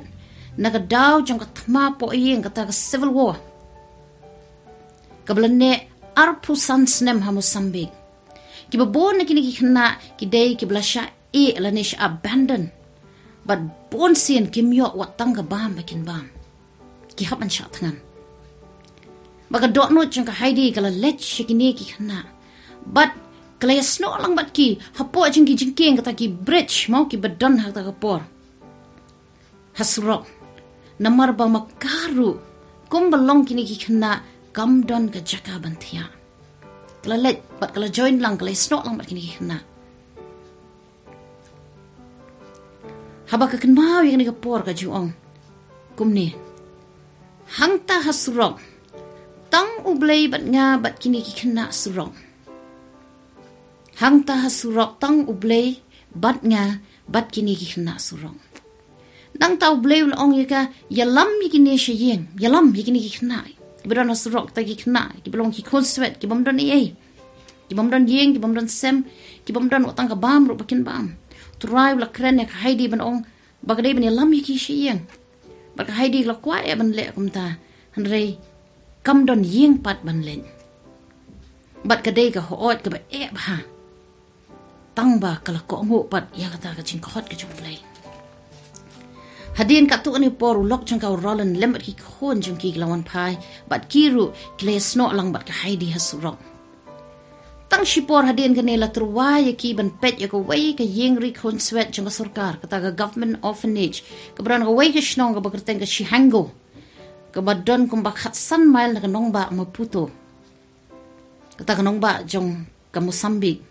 Na ka daw jong ka thma poh ïing, kata ka civil war, kaba la neh arphew san snem ha Mozambique. Kiba bun na kine ki khynnah ki dei kiba la shah ïeh lane shah abandon. Bad bun sien kim ïoh wat tang ka bam ba kin bam. Ki hap ban shah thngan. Bad ka dohnud jong ka Heidi ka la leit sha kine ki khynnah. Bad ka la ïasnoh lang bad ki hapoh jong ki jingkieng, kata ki bridge mo, kiba don ha kata ka por. Ha surok. Namar ba ma ka ruh, kumba long kine ki khynnah, kam don ka jaka ban thiah. Ka la leit bad ka la join lang, ka la ïasnoh lang bad kine ki khynnah. Haba ka kynmaw ïa kane ka por, ka ju ong kumne: Hangta ha surok, tang U Blei bad nga bad kine ki khynnah surok. Hangta ha surok, tang U Blei bad nga bad kine ki khynnah surok. Nangta U Blei u la ong ïa ka: Ïalam ïa kine sha ïing, ïalam ïa kine ki khynnah kiba don ha surok, kata ki khynnah kiba long ki khun swet, ki bym don ei ei, ki bym don ïing, ki bym don sem, ki bym don wat tang ka bam ruh ba kin bam. U Trai u la kren ïa ka Heidi ban ong ba ka dei ban ïalam ïa ki sha ïing. Bad ka Heidi ka la kwah eh ban leh kumta, hynrei kam don ïing pat ban leit. Bad ka dei ka hooid kaba eh bha, tang ba ka la kohnguh pat ïa kata ka jingkhot ka jong U Blei. Hadien katto katne por, u lok jong ka, u Roland, lem bad ki khun jong ki, ki la wan phai, bad ki ruh ki la ïasnoh lang bad ka Heidi ha surok. Tang shipor hadien kane, la tyrwa ïa ki ban peit ïa kawei ka ïing ri khun swet jong ka sorkar, kata ka government orphanage, kaba don ha kawei ka shnong kaba kyrteng ka Chihango, kaba don kumba khatsan mail na ka nongbah Maputo, kata ka nongbah jong ka Mozambique.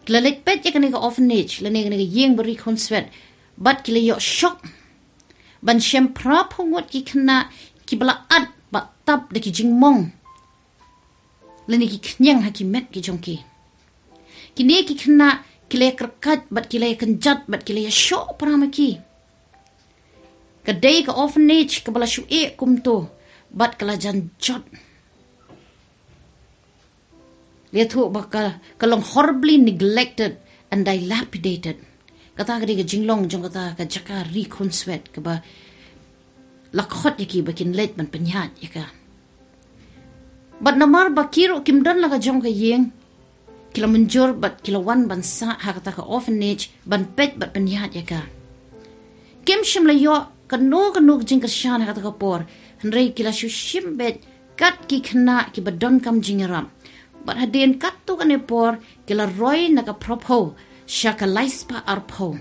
Ki la leit peit ïa kane ka orphanage lane kane ka ïing ba ri khun swet, bad ki la ïoh shock ban shem phra phew ngut ki khynnah kiba la at bad tap da ki jingmong lane ki khñiang ha ki met ki jong ki. Kine ki khynnah ki la ïakyrkhat bad ki la ïakynjat bad ki la ïashoh para ma ki. Ka dei ka orphanage kaba la shu eh kumto bad ka la jan jot. La ïathuh ba ka, ka long horribly neglected and dilapidated. Kata ka dei ka jinglong jong kata ka jaka ri khun swet kaba la khot ïa ki ba kin leit ban pynïaid ïa ka. Bad namar ba ki ruh kim don la ka jong ka ïing, ki la mynjur bad ki la wan ban sah ha kata ka orphanage ban peit bad pynïaid ïa ka. Kim shym la ïoh kano kano ka jingkyrshan ha kata ka por, hynrei ki la shu shim beit kat ki khynnah kiba donkam jingïarap. Bad hadien katto katne por ki la roi na ka phra phew sha ka lai spah ar phew.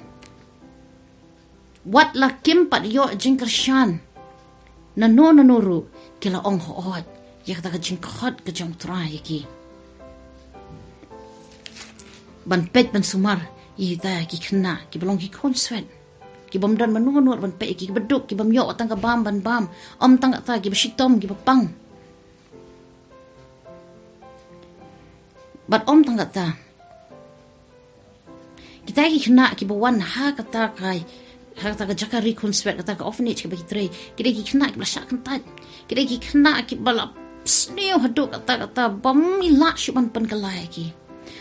Wat la kim pat ïoh jingkyrshan nano nano ruh, ki la ong hooid ïa kata ka jingkhot ka jong U Trai ïa ki ban peit ban sumar ïa kita ki khynnah kiba long ki khun swet, ki bym don mano mano ban peit ïa ki, kiba duk, ki bym ïoh tang ka bam ban bam, ym tang kata, kiba shitom, kiba pang. Bad ym tang kata, kita ki khynnah kiba wan ha kata ka, ha kata ka jaka ri khun swet, kata ka orphanage kaba ki trei, ki dei ki khynnah kiba la shah kyntait, ki dei ki khynnah kiba la sniew haduh katta katta bym lah shuh ban pynkylla ïa ki.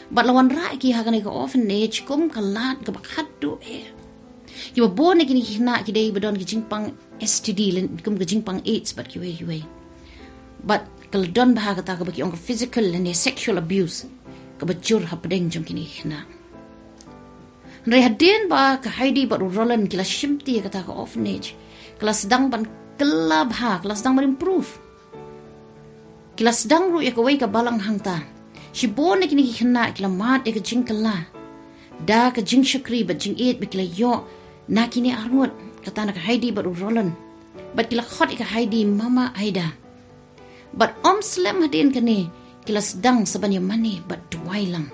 Bad la wanrah ïa ki ha kane ka orphanage kum ka lad kaba khadduh eh. Kiba bun na kine ki khynnah ki dei ba don ki jingpang S T D lane kum ka jingpang AIDS bad kiwei kiwei. Bad ka la don bha kata kaba ki ong ka physical lane sexual abuse kaba jur hapdeng jong kine ki khynnah. Hynrei hadien ba ka Heidi bad u Roland ki la shimti ïa kata ka orphanage, ka la sdang ban kylla bha, ka la sdang ban improve. Ki la sdang ruh ïa kawei ka balang hangta. Shibun na kine ki khynnah ki la mad ïa ka jingkylla da ka jingshakri bad jingïeit ba ki la ïoh na kine arngut, kata na ka Heidi bad u Roland. Bad ki la khot ïa ka Heidi Mama Aida. Bad ym slem hadien kane, ki la sdang sa ban ïa mane bad duwai lang.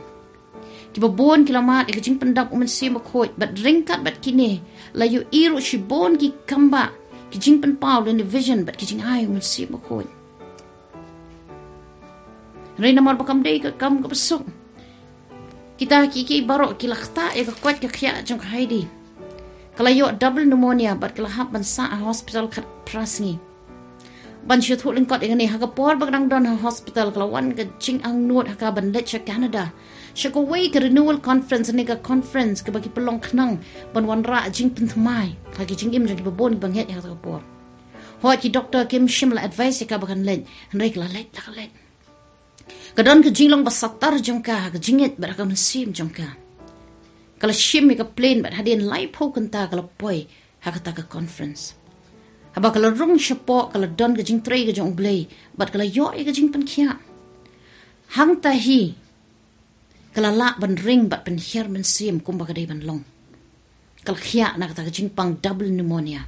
Kiba bun ki la mad ïa ka jingpyndap u Mynsiem Bakhuid, bad ryngkat bad kine la ïohi ruh shibun ki kambah, ki jingpynpaw lane vision bad ki jingai u Mynsiem Bakhuid. Hynrei namar ba kam dei ka kam kaba suk, kita kiei kiei baroh ki la ktah ïa ka koit ka khiah jong ka Heidi. Ka la ïoh double pneumonia bad ka la hap ban sah ha hospital khatphra sngi. Ban shu ïathuh lyngkot ïa kane, ha ka por ba ka dang don ha hospital ka la wan ka jingangnud ha ka ban leit sha Canada sha kawei ka renewal conference, ne ka conference kaba ki pynlong khnang ban wanrah jingpynthymmai ha ki jingim jong kiba bun kiba ngeit ha kata ka por. Hooid, ki doktor kim shym la advice ïa ka ba kan leit, hynrei ka la leit, la ka leit. Ka don ka jinglong ba satar jong ka ha ka jingngeit bad ha ka mynsiem jong ka. Ka la shim ïa ka plane bad hadien laiphew kynta ka la poi ha kata ka conference. Haba ka la rung shapoh, ka la don ka jingtrei ka jong U Blei bad ka la ïoh ïa ka jingpynkhiah. Hangta hi ka la lah ban ring bad pynhiar mynsiem kumba ka dei ban long. Ka la khiah na kata ka jingpang double pneumonia.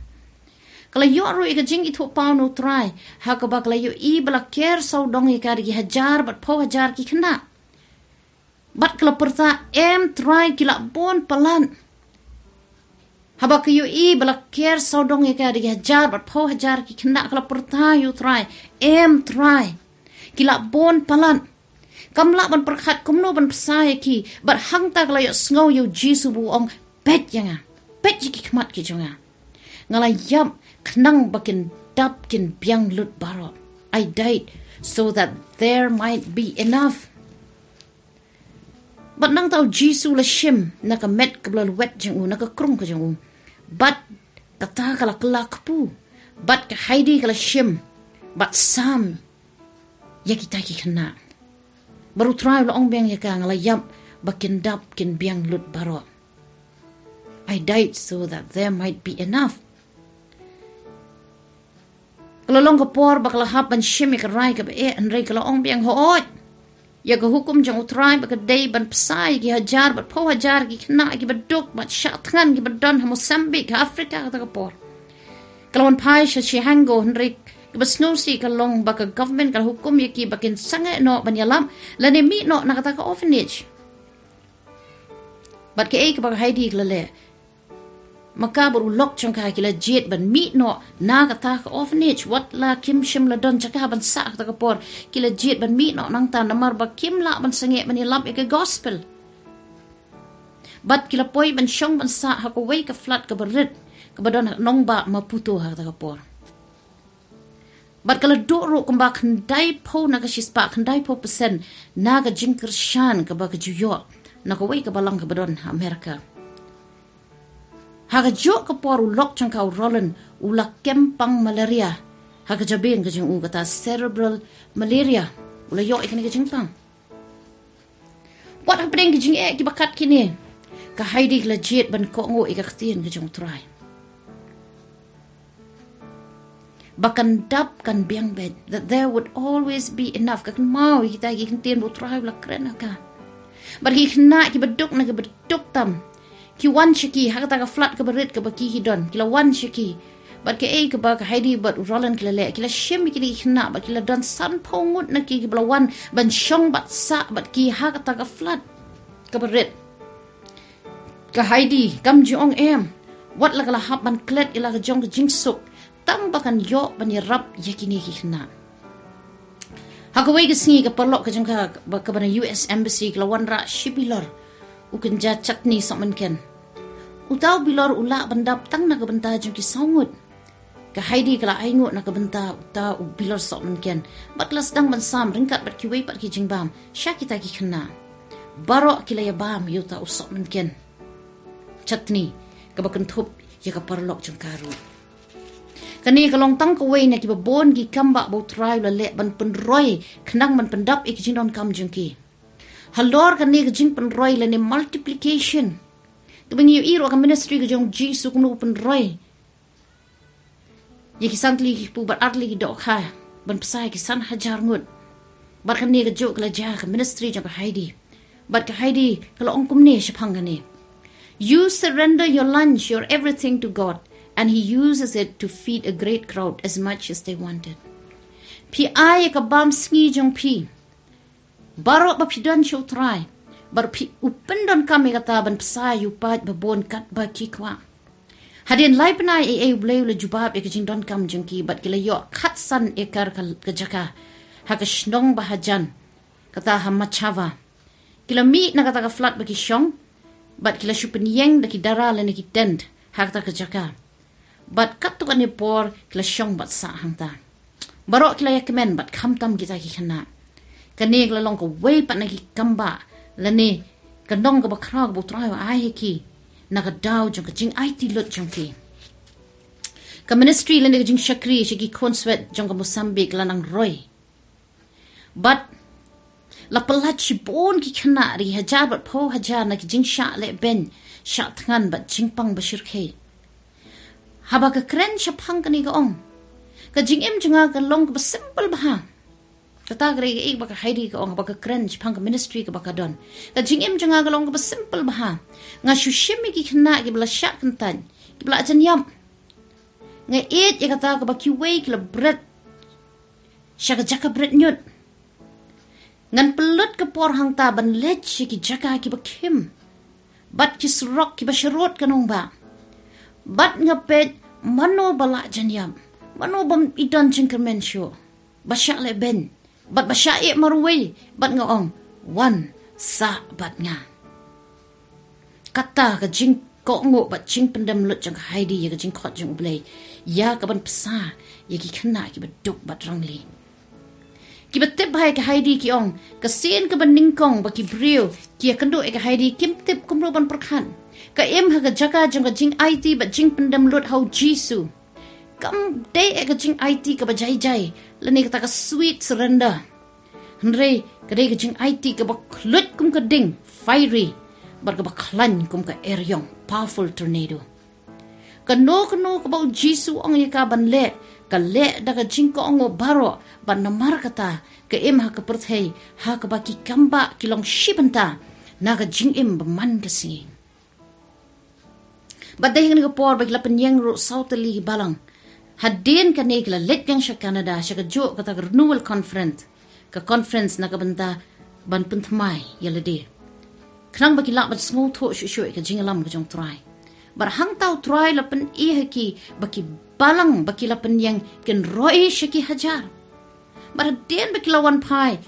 Ka la ïoh ruh ïa ka jingithuhpaw na U Trai ha kaba ka la ïohi ba la ker sawdong ïa ka da ki hajar bad phew hajar ki khynnah. Bad ka la pyrta, "Em Trai, ki la bun palat." Haba ka ïohi ba la ker sawdong ïa ka da ki hajar bad phew hajar ki khynnah, ka la pyrta ïa U Trai, "Em Trai, ki la bun palat. Kam lah ban pyrkhat kumno ban bsa ïa ki." Bad hangta ka la ïohsngew ïa U Jisu ba u ong, "Peit ïa nga, peit ïa ki khmat ki jong nga. Nga la ïap khnang ba kin dap kin biang lut baroh. I died so that there might be enough." Bad nangta U Jisu u la shim na ka met kaba la lwet jong u, na ka krung ka jong u. Bad kata ka la kylla kpu. Bad ka Heidi ka la shim bad sam ïa kita ki khynnah. Bad U Trai u la ong biang ïa ka, "Nga la ïap ba kin dap kin biang lut baroh. I died so that there might be enough." Ka la long ka por ba ka la hap ban shim ïa ka rai kaba eh, hynrei ka la ong biang, "Hooid, ïa ka hukum jong U Trai ba ka dei ban bsa ïa ki hajar bad phew hajar ki khynnah kiba duk bad shah thngan kiba don ha Mozambique, ha Africa kata ka por. Ka la wan phai sha Chihango, hynrei kaba sngewsih ka long ba ka government ka la hukum ïa ki ba kin sangeh noh ban ïalap lane mih noh na kata ka orphanage." Bad kaei kaba ka Heidi ka la leh? Ma ka bad u lok jong ka ki la jied ban mih noh na kata ka orphanage, wat la kim shym la don jaka ban sah kata ka por. Ki la jied ban mih noh nangta namar ba kim lah ban sangeh ban ïalap ïa ka gospel. Bad ki la poi ban shong ban sah ha kawei ka flat kaba rit kaba don ha nongbah Maputo ha kata ka por. Bad ka la duh ruh kumba khyndaiphew na ka shispah, khyndaiphew percent na ka jingkyrshan kaba ka ju ïoh na kawei ka balang kaba don ha America. Ha kajuh ka por u lok jong ka u Roland u la kem pang malaria ha ka jabieng ka jong u, kata cerebral malaria. U la ïoh ïa kane ka jingpang. Wat hapdeng ki jingeh kiba kat kine, ka Heidi ka la jied ban kohnguh ïa ka ktien ka jong U Trai ba kan dap kan biang beit, that there would always be enough. Ka kynmaw ïa kita ki ktien ba U Trai u la kren ha ka. Bad ki khynnah kiba duk na kiba duk tam ki wan sha ki ha kata ka flat kaba rit kaba ki ki don, ki la wan sha ki. Bad kaei kaba ka Heidi bad u Roland ki la leh, ki la shim ïa kine ki khynnah bad ki la don sanphew ngut na ki kiba la wan ban shong bad sah bad ki ha kata ka flat kaba rit. Ka Heidi kam ju ong em, wat la ka la hap ban klet ïa la ka jong ka jingsuk tang ba kan ïoh ban ïarap ïa kine ki khynnah. Ha kawei ka sngi ka paralok ka jong ka ba, kaba na U S Embassy ka la wanrah shi bilor u kynja chutney sohmynken. Uta u bilor u lah ban dap tang na ka bynta jong ki saw ngut. Ka Heidi ka la ainguh na ka bynta uta u bilor sohmynken bad ka la sdang ban sam ryngkat bad kiwei pat ki jingbam sha kita ki khynnah. Baroh ki la ïabam ïa uta u sohmynken chutney kaba kynthup ïa ka paralok jong ka ruh. Kane ka long tang kawei na kiba bun ki kam ba U Trai u la leh ban pynroi khnang ban pyndap ïa ki jingdonkam jong ki. Halor kane ka jingpynroi lane multiplication, kaba ngi ïohi ruh ka ministry ka jong U Jisu kumno u pynroi ïa ki san tylli ki kpu bad ar tylli ki dohkha ban bsa ïa ki san hajar ngut. Bad kane kajuh ka la jia ka ministry jong ka Heidi. Bad ka Heidi ka la ong kumne shaphang kane: "You surrender your lunch, your everything to God, and He uses it to feed a great crowd as much as they wanted." Phi ai ïa ka bam sngi jong phi baroh ba phi don sha U Trai, bad phi, u pyndonkam ïa kata ban bsa ïa u paid ba bun katba ki kwah. Hadien lai bnai ei ei U Blei u la jubab ïa ka jingdonkam jong ki bad ki la ïoh khatsan ekar ka, ka jaka ha ka shnong ba hajan, kata ha Machava. Ki la mih na kata ka flat ba ki shong bad ki la shu pynïeng da ki dara lane ki tent ha kata ka jaka. Bad katto katne por ki la shong bad sah hangta. Baroh ki la ïakmen bad khamtam kita ki khynnah. Kane ka la long kawei pat na ki kam ba Lane ka nong kaba khraw kaba U Trai u ai ha ki na ka daw jong ka jingaiti lut jong ki. Ka ministry lane ka jingshakri sha ki khun swet jong ka Mozambique la nang roi. Bad la pyllait shibun ki khynnah, ri hajar bad phew hajar na ki jingshah lehbeiñ, shah thngan bad jingpang ba shyrkhei. Haba ka kren shaphang kane ka ong, ka jingim jong nga ka long kaba simple bha. Kata ka dei kaei ba ka Heidi ka ong, haba ka kren shaphang ka ministry kaba ka don. Ka jingim jong nga ka long kaba simple bha. Nga shu shim ïa ki khynnah kiba la shah kyntait, kiba la jan ïap. Nga ïeit ïa kata kaba kiwei ki la bret sha ka jaka bret ñiut. Ngan pynlut ka por hangta ban leit sha ki jaka kiba khim bad ki surok kiba sharud ka nongbah, bad nga peit mano ba la jan ïap, mano bym i don jingkyrmen shuh, ba shah lehbeiñ bad ba shah ïeh marwei, bad nga ong, wan sah bad nga. Kata ka jingkohnguh bad jingpyndem lut jong ka Heidi ïa ka jingkhot jong U Blei, ïa kaban bsa ïa ki khynnah kiba duk bad rangli. Kiba tip bha ïa ka Heidi ki ong, ka sien kaba nyngkong ba ki briew ki ïakynduh ïa ka Heidi kim tip kumno ban pyrkhat. Ka im ha ka jaka jong ka jingaiti bad jingpyndem lut ha U Jisu. Kam dei ïa ka jingaiti kaba jai jai, lane kata ka sweet surrender. Hynrei ka dei ka jingaiti kaba khluit kum ka ding, fiery, bad kaba khlaiñ kum ka eriong, powerful tornado. Kano kano kaba U Jisu u ong ïa ka ban leh, ka leh da ka jingkohnguh baroh, bad namar kata ka im ha ka pyrthei ha kaba ki kambah ki long shi bynta na ka jingim ba man ka sngi. Bad dei ha kane ka por ba ki la pynïeng ruh saw tylli ki balang. Hadien kane ki la leit biang sha Canada, sha kajuh kata ka renewal conference, ka conference na ka bynta ban pynthymmai ïa lade, khnang ba ki lah ban sngewthuh shuh shuh ïa ka jingïalam ka jong U Trai. Bad hangta U Trai u la pyni ha ki ba ki balang ba ki la pynïeng kin roi sha ki hajar. Bad hadien ba ki la wan phai,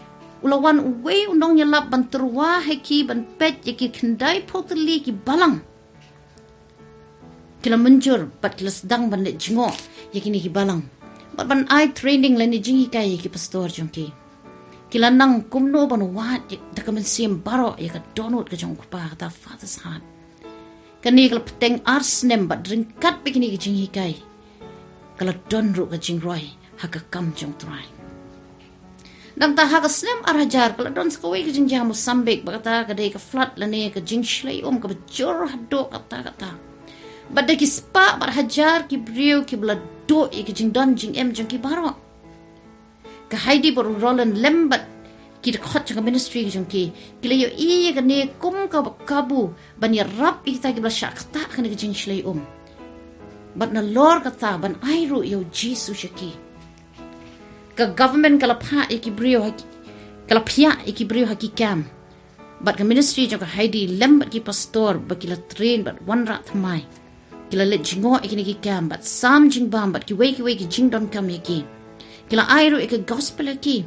u la wan uwei u nongïalap ban tyrwa ha ki ban peit ïa ki khyndai phew tylli ki balang. Ki la mynjur bad ki la sdang ban leit jngoh ïa kine ki balang, bad ban ai training lane jinghikai ïa ki pastor jong ki. Ki la nang kumno ban wad ïa da ka mynsiem baroh ïa ka dohnud ka jong U Kpa, kata Father's Heart. Kane ka la bteng ar snem, bad ryngkat bad kine ki jinghikai ka la don ruh ka jingroi ha ka kam jong U Trai. Nangta ha ka snem ar hajar ka la don sa kawei ka jingjia ha Mosambik, ba kata ka dei ka flood lane ka jingshlei um kaba jur haduh katta katta. Bad da ki spah bad hajar ki briew kiba la duh ïa ka jingdon jingem jong ki baroh. Ka Heidi bad u Roland lem bad ki dkhot jong ka ministry jong ki, ki la ïohi ïa kane kum ka kabu ban ïarap ïa kita kiba la shah ktah ha kane ka jingshlei um, bad nalor kata ban ai ruh ïa U Jisu sha ki. Ka government ka la phah ïa ki briew ha ki, ka la phiah ïa ki briew ha ki camp. Bad ka ministry jong ka Heidi lem bad ki pastor ba ki la train bad wanrah thymmai, ki la leit jngoh ïa kine ki camp bad sam jingbam bad kiwei kiwei ki jingdonkam ïa ki. Ki la ai ruh ïa ka gospel ïa ki.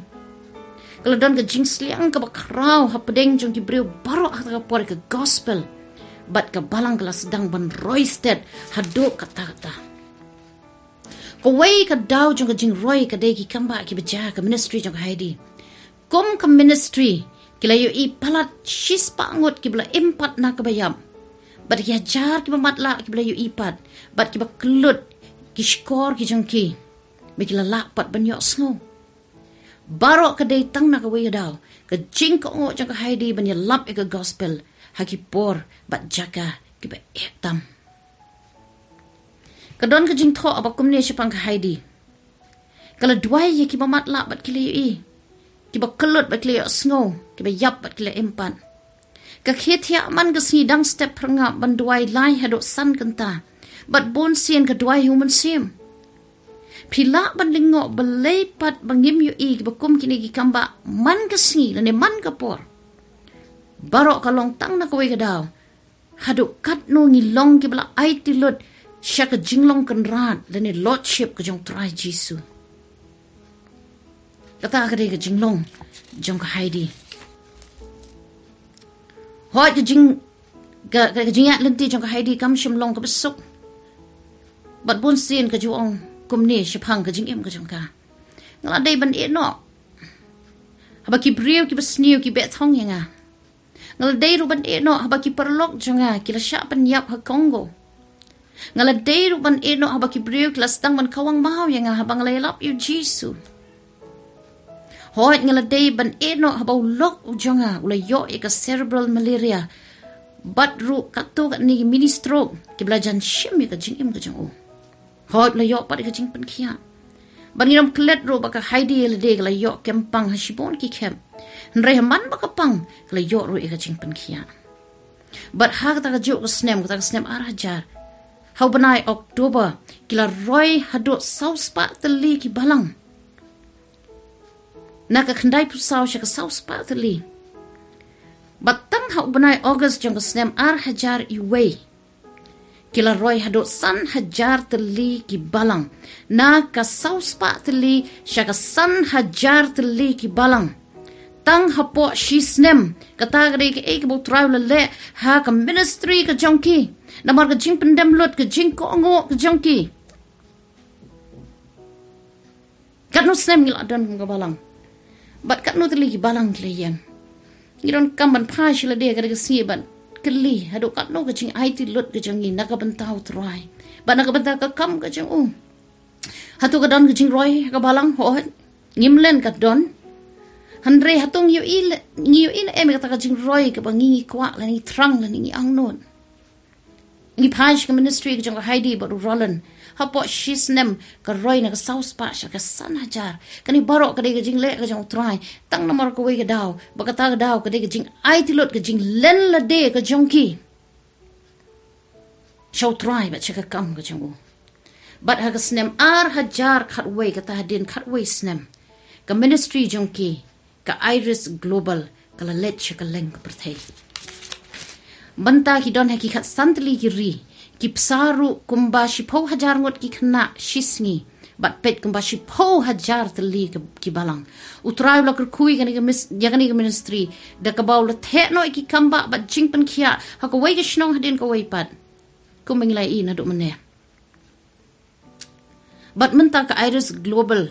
Ka la don ka jingsliang kaba khraw hapdeng jong ki briew baroh ha kata ka por ïa ka gospel. Bad ka balang ka la sdang ban roi stet haduh katta katta. Kawei ka daw jong ka jingroi ka dei ki kambah kiba jia ha ka ministry jong ka Heidi. Kum ka ministry, ki la ïohi palat shispah ngut kiba la im pat na kaba ïap. Bad ki hajar kiba matlah kiba la ïohi pat, bad kiba kyllut ki shkor ki jong ki, ba ki la lah pat ban ïohsngew. Baroh ka dei tang na kawei ka daw, ka jingkohnguh jong ka Heidi ban ïalap ïa ka gospel ha ki por bad jaka kiba eh tam. Ka don ka jingthoh ba kumne shaphang ka Heidi. Ka la duwai ïa kiba matlah bad ki la ïohi, kiba kyllut bad ki la ïohsngew, kiba ïap bad ki la im pat. Ka khie thiah man ka sngi dang step phyrngap ban duwai lai haduh san kynta, bad bun sien ka duwai ha U Mynsiem. Phi lah ban lyngngoh balei pat ba ngim ïohi kiba kum kine ki kambah man ka sngi lane man ka por. Baroh ka long tang na kawei ka daw. Haduh katno ngi long kiba la aiti lut sha ka jinglong kynrad lane lordship ka jong U Trai Jisu. Kata ka dei ka jinglong jong ka Heidi. Hooid ka jing, ka, ka, ka jingïaid lynti jong ka Heidi kam shym long kaba suk. Bad bun sien ka ju ong kumne shaphang ka jingim ka jong ka: Nga la dei ban ïeh noh. Haba ki briew kiba sniew ki beh thong ïa nga. Nga la dei ruh ban ïeh noh haba ki paralok jong nga ki la shah pynïap ha Congo. Nga la dei ruh ban ïeh noh haba ki briew ki la sdang ban khawang maw ïa nga haba nga la ïalap ïa u Jisu. Hooid, nga la dei ban ïeh noh haba u lok u jong nga u la ïoh ïa ka cerebral malaria. Bad ruh katto katne ki mini stroke kiba la jan shim ïa ka jingim ka jong u. Hooid, u la ïoh pat ïa ka jingpynkhiah. Bad ngi ym klet ruh ba ka Heidi ïa lade ka la ïoh kem pang ha shibun ki khep. Hynrei ha man ba ka pang ka la ïoh ruh ïa ka jingpynkhiah. Bad ha kata ka juh ka snem, kata ka snem ar hajar, ha u bnai October, ki la roi haduh saw spah tylli ki balang. Na ka khyndai phew saw sha ka saw spah tylli. Bad tang ha u bnai August jong ka snem ar hajar iwei, ki la roi haduh san hajar tylli ki balang. Na ka saw spah tylli sha ka san hajar tylli ki balang. Tang hapoh shi snem, kata ka dei kaei kaba u Trai u la leh ha ka ministry ka jong ki. Namar ka jingpyndem lut, ka jingkohnguh ka jong ki. Katno snem ngi la don kum ka balang? Bad katno tylli ki balang ki la ïeng? Ngi donkam ban phai sha lade ha kane ka sngi bad kylli haduh katno ka jingaiti lut ka jong ngi na ka bynta u Trai bad na ka bynta ka kam ka jong u. Hato ka don ka jingroi ha ka balang? Hooid, ngim len ka don. Hynrei hato ngi ïohi ne, ngi ïohi ne em ïa kata ka jingroi kaba ngi, ngi kwah lane ngi thrang lane ngi angnud? Ngi phai sha ka ministry ka jong ka Heidi bad u Roland. Hapoh shi snem ka roi na ka saw spah sha ka san hajar. Kane baroh ka dei ka jingleh ka jong u Trai. Tang namar kawei ka daw, ba kata ka daw ka dei ka jingaiti lut, ka jinglen lade ka jong ki sha u Trai bad sha ka kam ka jong u. Bad ha ka snem ar hajar khatwei, kata hadien khatwei snem, ka ministry jong ki, ka Iris Global, ka la leit sha kylleng ka pyrthei. Mynta ki don ha ki khatsan tylli ki ri, ki bsa ruh kumba shiphew hajar ngut ki khynnah shi sngi, bad peit kumba shiphew hajar tylli ki, ki balang. U Trai u la kyrkhu ïa kane ka mis-, ïa kane ka ministry da kaba u la theh noh ïa ki kambah bad jingpynkhiah ha kawei ka shnong hadien kawei pat. Kumba ngi la ïohi naduh mynne. Bad mynta ka Iris Global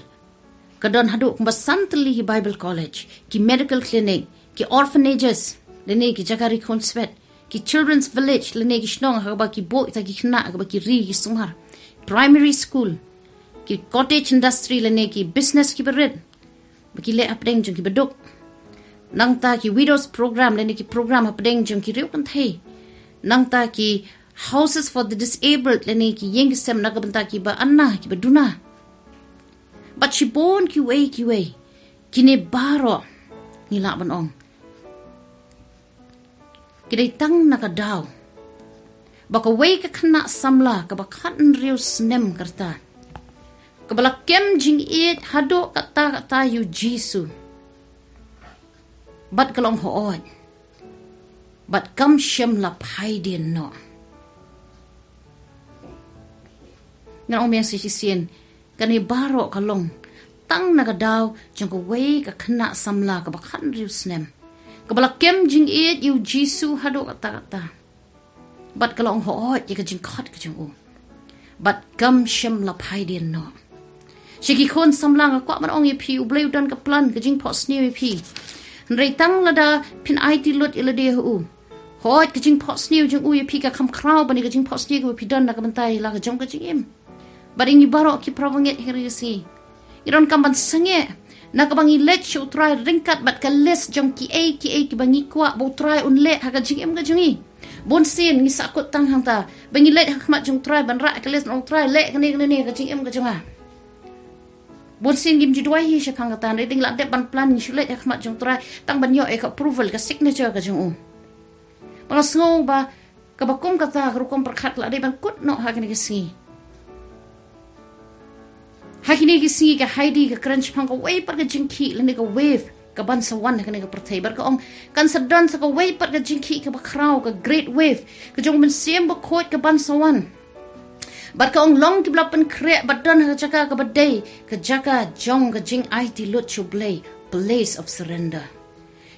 ka don haduh kumba san tylli ki Bible College, ki medical clinic, ki orphanages lane ki jaka ri khunswet, ki children's village lane ki shnong ha kaba ki buh ïa kita ki khynnah ha kaba ki ri ki sumar, primary school, ki cottage industry lane ki business kiba rit ba ki leh hapdeng jong kiba duk. Nangta ki widows program lane ki program hapdeng jong ki riew kynthei. Nangta ki houses for the disabled lane ki ïing ki sem na ka bynta kiba ana, kiba duna. Bad shibun kiwei kiwei. Kine baroh, ngi lah ban ong, ki dei tang na ka daw ba kawei ka khynnah samla kaba khathynriew snem ka rta, kaba la kem jingïeit haduh katta katta ïa u Jisu, bad ka la ong hooid, bad kam shym la phai dien noh. Ngan ong biang sa shisien, kane baroh ka long tang na ka daw jong kawei ka khynnah samla kaba khathynriew snem, kaba la kem jingïeit ïa u Jisu haduh katta katta, bad ka la ong hooid ïa ka jingkhot ka jong u, bad kam shym la phai dien noh. Sha ki khun samla, nga kwah ban ong ïa phi, U Blei u don ka plan ka jingphohsniew ïa phi. Hynrei tang lada phin aiti lut ïa lade ha u, hooid ka jingphohsniew jong u ïa phi ka kham khraw ban ïa ka jingphohsniew kaba phi don na ka bynta ïa la ka jong ka jingim. Bad ïa ngi baroh ki parabangeit ha kane ka sngi, ngi donkam ban sangeh na kaba ngi leit sha u Trai ryngkat bad ka list jong kiei kiei kiba ngi kwah ba u Trai un leh ha ka jingim ka jong ngi. Bunsien ngi sahkut tang hangta ba ngi leit ha khmat jong u Trai ban rah ka list, u Trai leh kane kane ne ha ka jingim ka jong nga. Bunsien ngim ju duwai hi shaphang kata, hynrei dang la dep ban plan, ngi shu leit ha khmat jong u Trai tang ban ïoh ïa ka approval, ka signature ka jong u. Ba nga sngew ba kaba kum kata ka rukom pyrkhat la dei ban kut noh ha kane ka sngi. Ha kine ki sngi ka Heidi ka kren shaphang kawei pat ka jingkhih lane ka wave ka ban sa wan ha kane ka pyrthei, bad ka ong kan sa don sa kawei pat ka jingkhih kaba khraw, ka great wave ka jong u Mynsiem Bakhuid ka ban sa wan. Bad ka ong long kiba la pynkhreh bad don ha ka jaka kaba dei ka jaka jong ka jingaiti lut sha u Blei, place of surrender.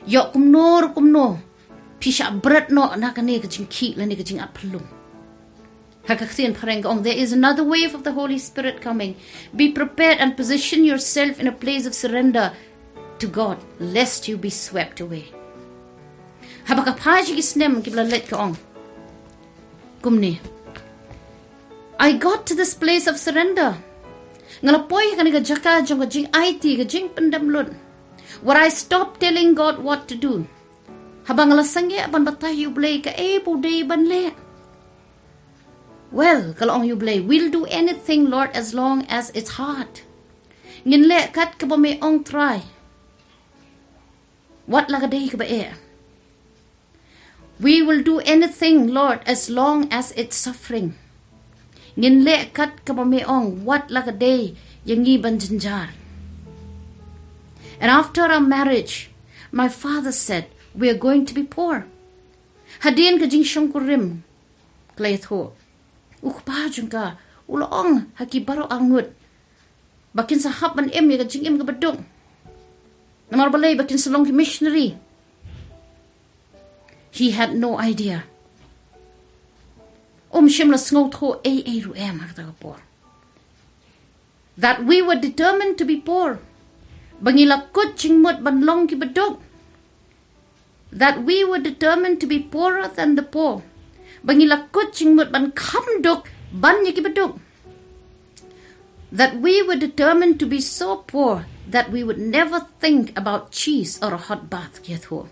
Ïoh kumno kumno phi shah bret noh na kane ka jingkhih lane ka jingat phyllung. Ha ka ktien phareng ka ong, there is another wave of the Holy Spirit coming. Be prepared and position yourself in a place of surrender to God, lest you be swept away. Haba ka phai sha ki snem kiba la leit ka ong kumne, I got to this place of surrender. Nga la poi ha kane ka jaka jong ka jingaiti, ka jingpyndem lut, where I stopped telling God what to do. Haba nga la sangeh ban batai ïa U Blei kaei ba u dei ban leh. Well, ka la ong ïa U Blei, we'll do anything, Lord, as long as it's hard. Ngin leh kat kaba me ong, Trai, wat la ka dei kaba eh. We will do anything, Lord, as long as it's suffering. Ngin leh kat kaba me ong, wat la ka dei ïa ngi ban jynjar. And after our marriage, my father said, we are going to be poor. Hadien ka jingshongkurim, ka la ïathuh, u kpa jong ka u la ong ha ki baroh arngut ba kin sa hap ban im ïa ka jingim kaba duk. Namar balei? Ba kin sa long ki missionary. He had no idea. Um shym la sngewthuh ei ei ruh em ha kata ka por, that we were determined to be poor. Ba ngi la kut jingmut ban long kiba duk. That we were determined to be poorer than the poor. Ba ngi la kut jingmut ban kham duk ban ïa kiba duk. That we were determined to be so poor that we would never think about cheese or a hot bath, ka ïathuh.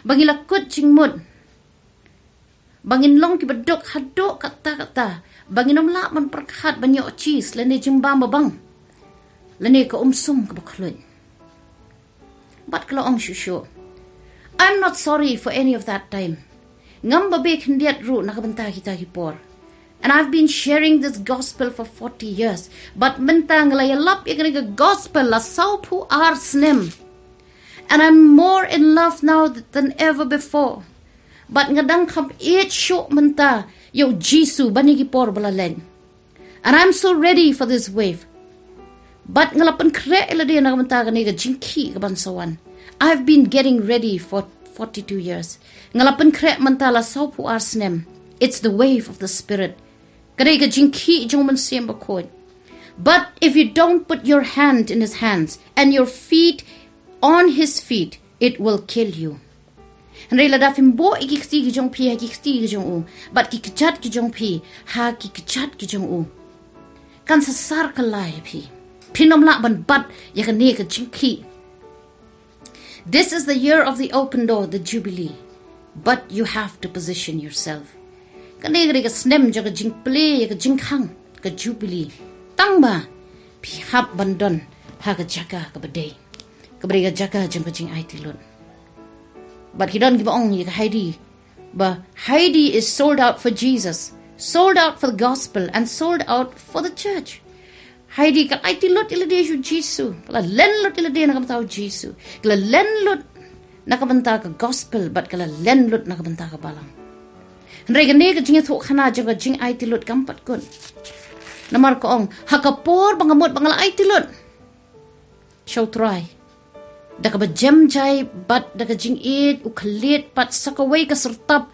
Ba ngi la kut jingmut ba ngin long kiba duk haduh katta katta ba ngin ym lah ban pyrkhat ban ïoh cheese lane jingbam babang lane ka umsum kaba khluit. Bad ka la ong shuh shuh, I'm not sorry for any of that time. Ngam babe khyndiat ruh na ka bynta kita ki por. And I've been sharing this gospel for forty years. Bad mynta nga la ïalap ïa kane ka gospel la sawphew ar snem. And I'm more in love now than ever before. Bad nga dang kham ïeit shuh mynta ïa u Jisu ban ïa ki por ba la leit. And I'm so ready for this wave. Bad nga la pynkhreh ïa lade na ka bynta kane ka jingkhih kaban sa wan. I've been getting ready for forty-two years. Nga la pynkhreh mynta la sawphew ar snem. It's the wave of the Spirit. Ka dei ka jingkhih jong u Mynsiem Bakhuid. But if you don't put your hand in his hands and your feet on his feet, it will kill you. Hynrei lada phim buh ïa ki kti ki jong phi ha ki kti ki jong u, bad ki kjat ki jong phi ha ki kjat ki jong u, kan sa sar kylla ïa phi. Phin ym lah ban bat ïa kane ka jingkhih. This is the year of the open door, the jubilee. But you have to position yourself. Kane ka dei ka snem jong ka jingplie ïa ka jingkhang, ka jubilee. Tang ba phi hap ban don ha ka jaka kaba dei, kaba dei ka jaka jong ka jingaiti lut. Bad ki don kiba ong ïa ka Heidi ba Heidi is sold out for Jesus, sold out for the gospel, and sold out for the church. Heidi ka la aiti lut ïa lade sha u Jisu, ka la len lut ïa lade na ka bynta u Jisu, ka la len lut na ka bynta ka gospel, bad ka la len lut na ka bynta ka balang. Hynrei kane ka jingïathuhkhana jong ka jingaiti lut kam pat kut. Namar ka ong, ha ka por ba nga mut ba nga la aiti lut sha u Trai da kaba jem jai bad da ka jingïeit, u khlieh pat sa kawei ka syrtap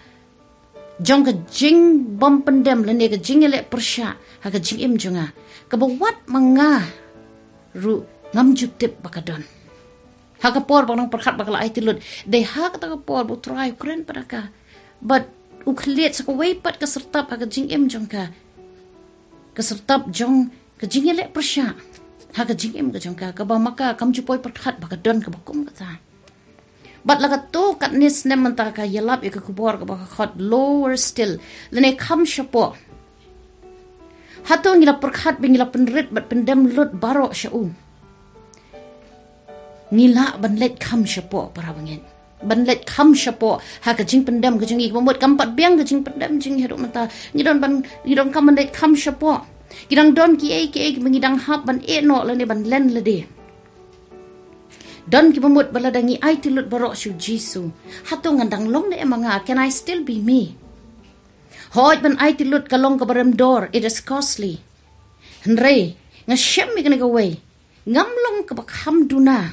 jong ka jingbym pyndem lane ka jingïaleh pyrshah ha ka jingim jong nga, kaba wat ma nga ruh ngam ju tip ba ka don. Ha ka por ba nga dang pyrkhat ba ka la aiti lut, dei ha kata ka por ba u Trai u kren pat ha ka, bad u khlieh sa kawei pat ka syrtap ha ka jingim jong ka, ka syrtap jong ka jingïaleh pyrshah ha ka jingim ka jong ka, kaba ma ka kam ju poi pyrkhat ba ka don kaba kum kata. Bad la kato katne snem mynta ka ïalap ïa ka khubor kaba ka khot Lower Still, lane Kham Shapoh. Hato ngi la pyrkhat ba ngi la pynrit bad pyndem lut baroh sha u? Ngi lah ban leit kham shapoh, para bangeit. Ban leit kham shapoh ha ka jingpyndem ka jong ngi, kaba mut kam pat biang ka jingpyndem jong ngi haduh mynta. Ngi don ban, ngi donkam ban leit kham shapoh. Ki dang don kiei kiei kiba ngi dang hap ban ïeh noh lane ban len lade. Don kiba mut ba lada ngi aiti lut baroh sha u Jisu, hato ngan dang long ne em ma nga? Can I still be me? Hooid, ban aiti lut ka long kaba rem dor, it is costly. Hynrei nga shem ïa kane kawei, ngam long kaba kham duna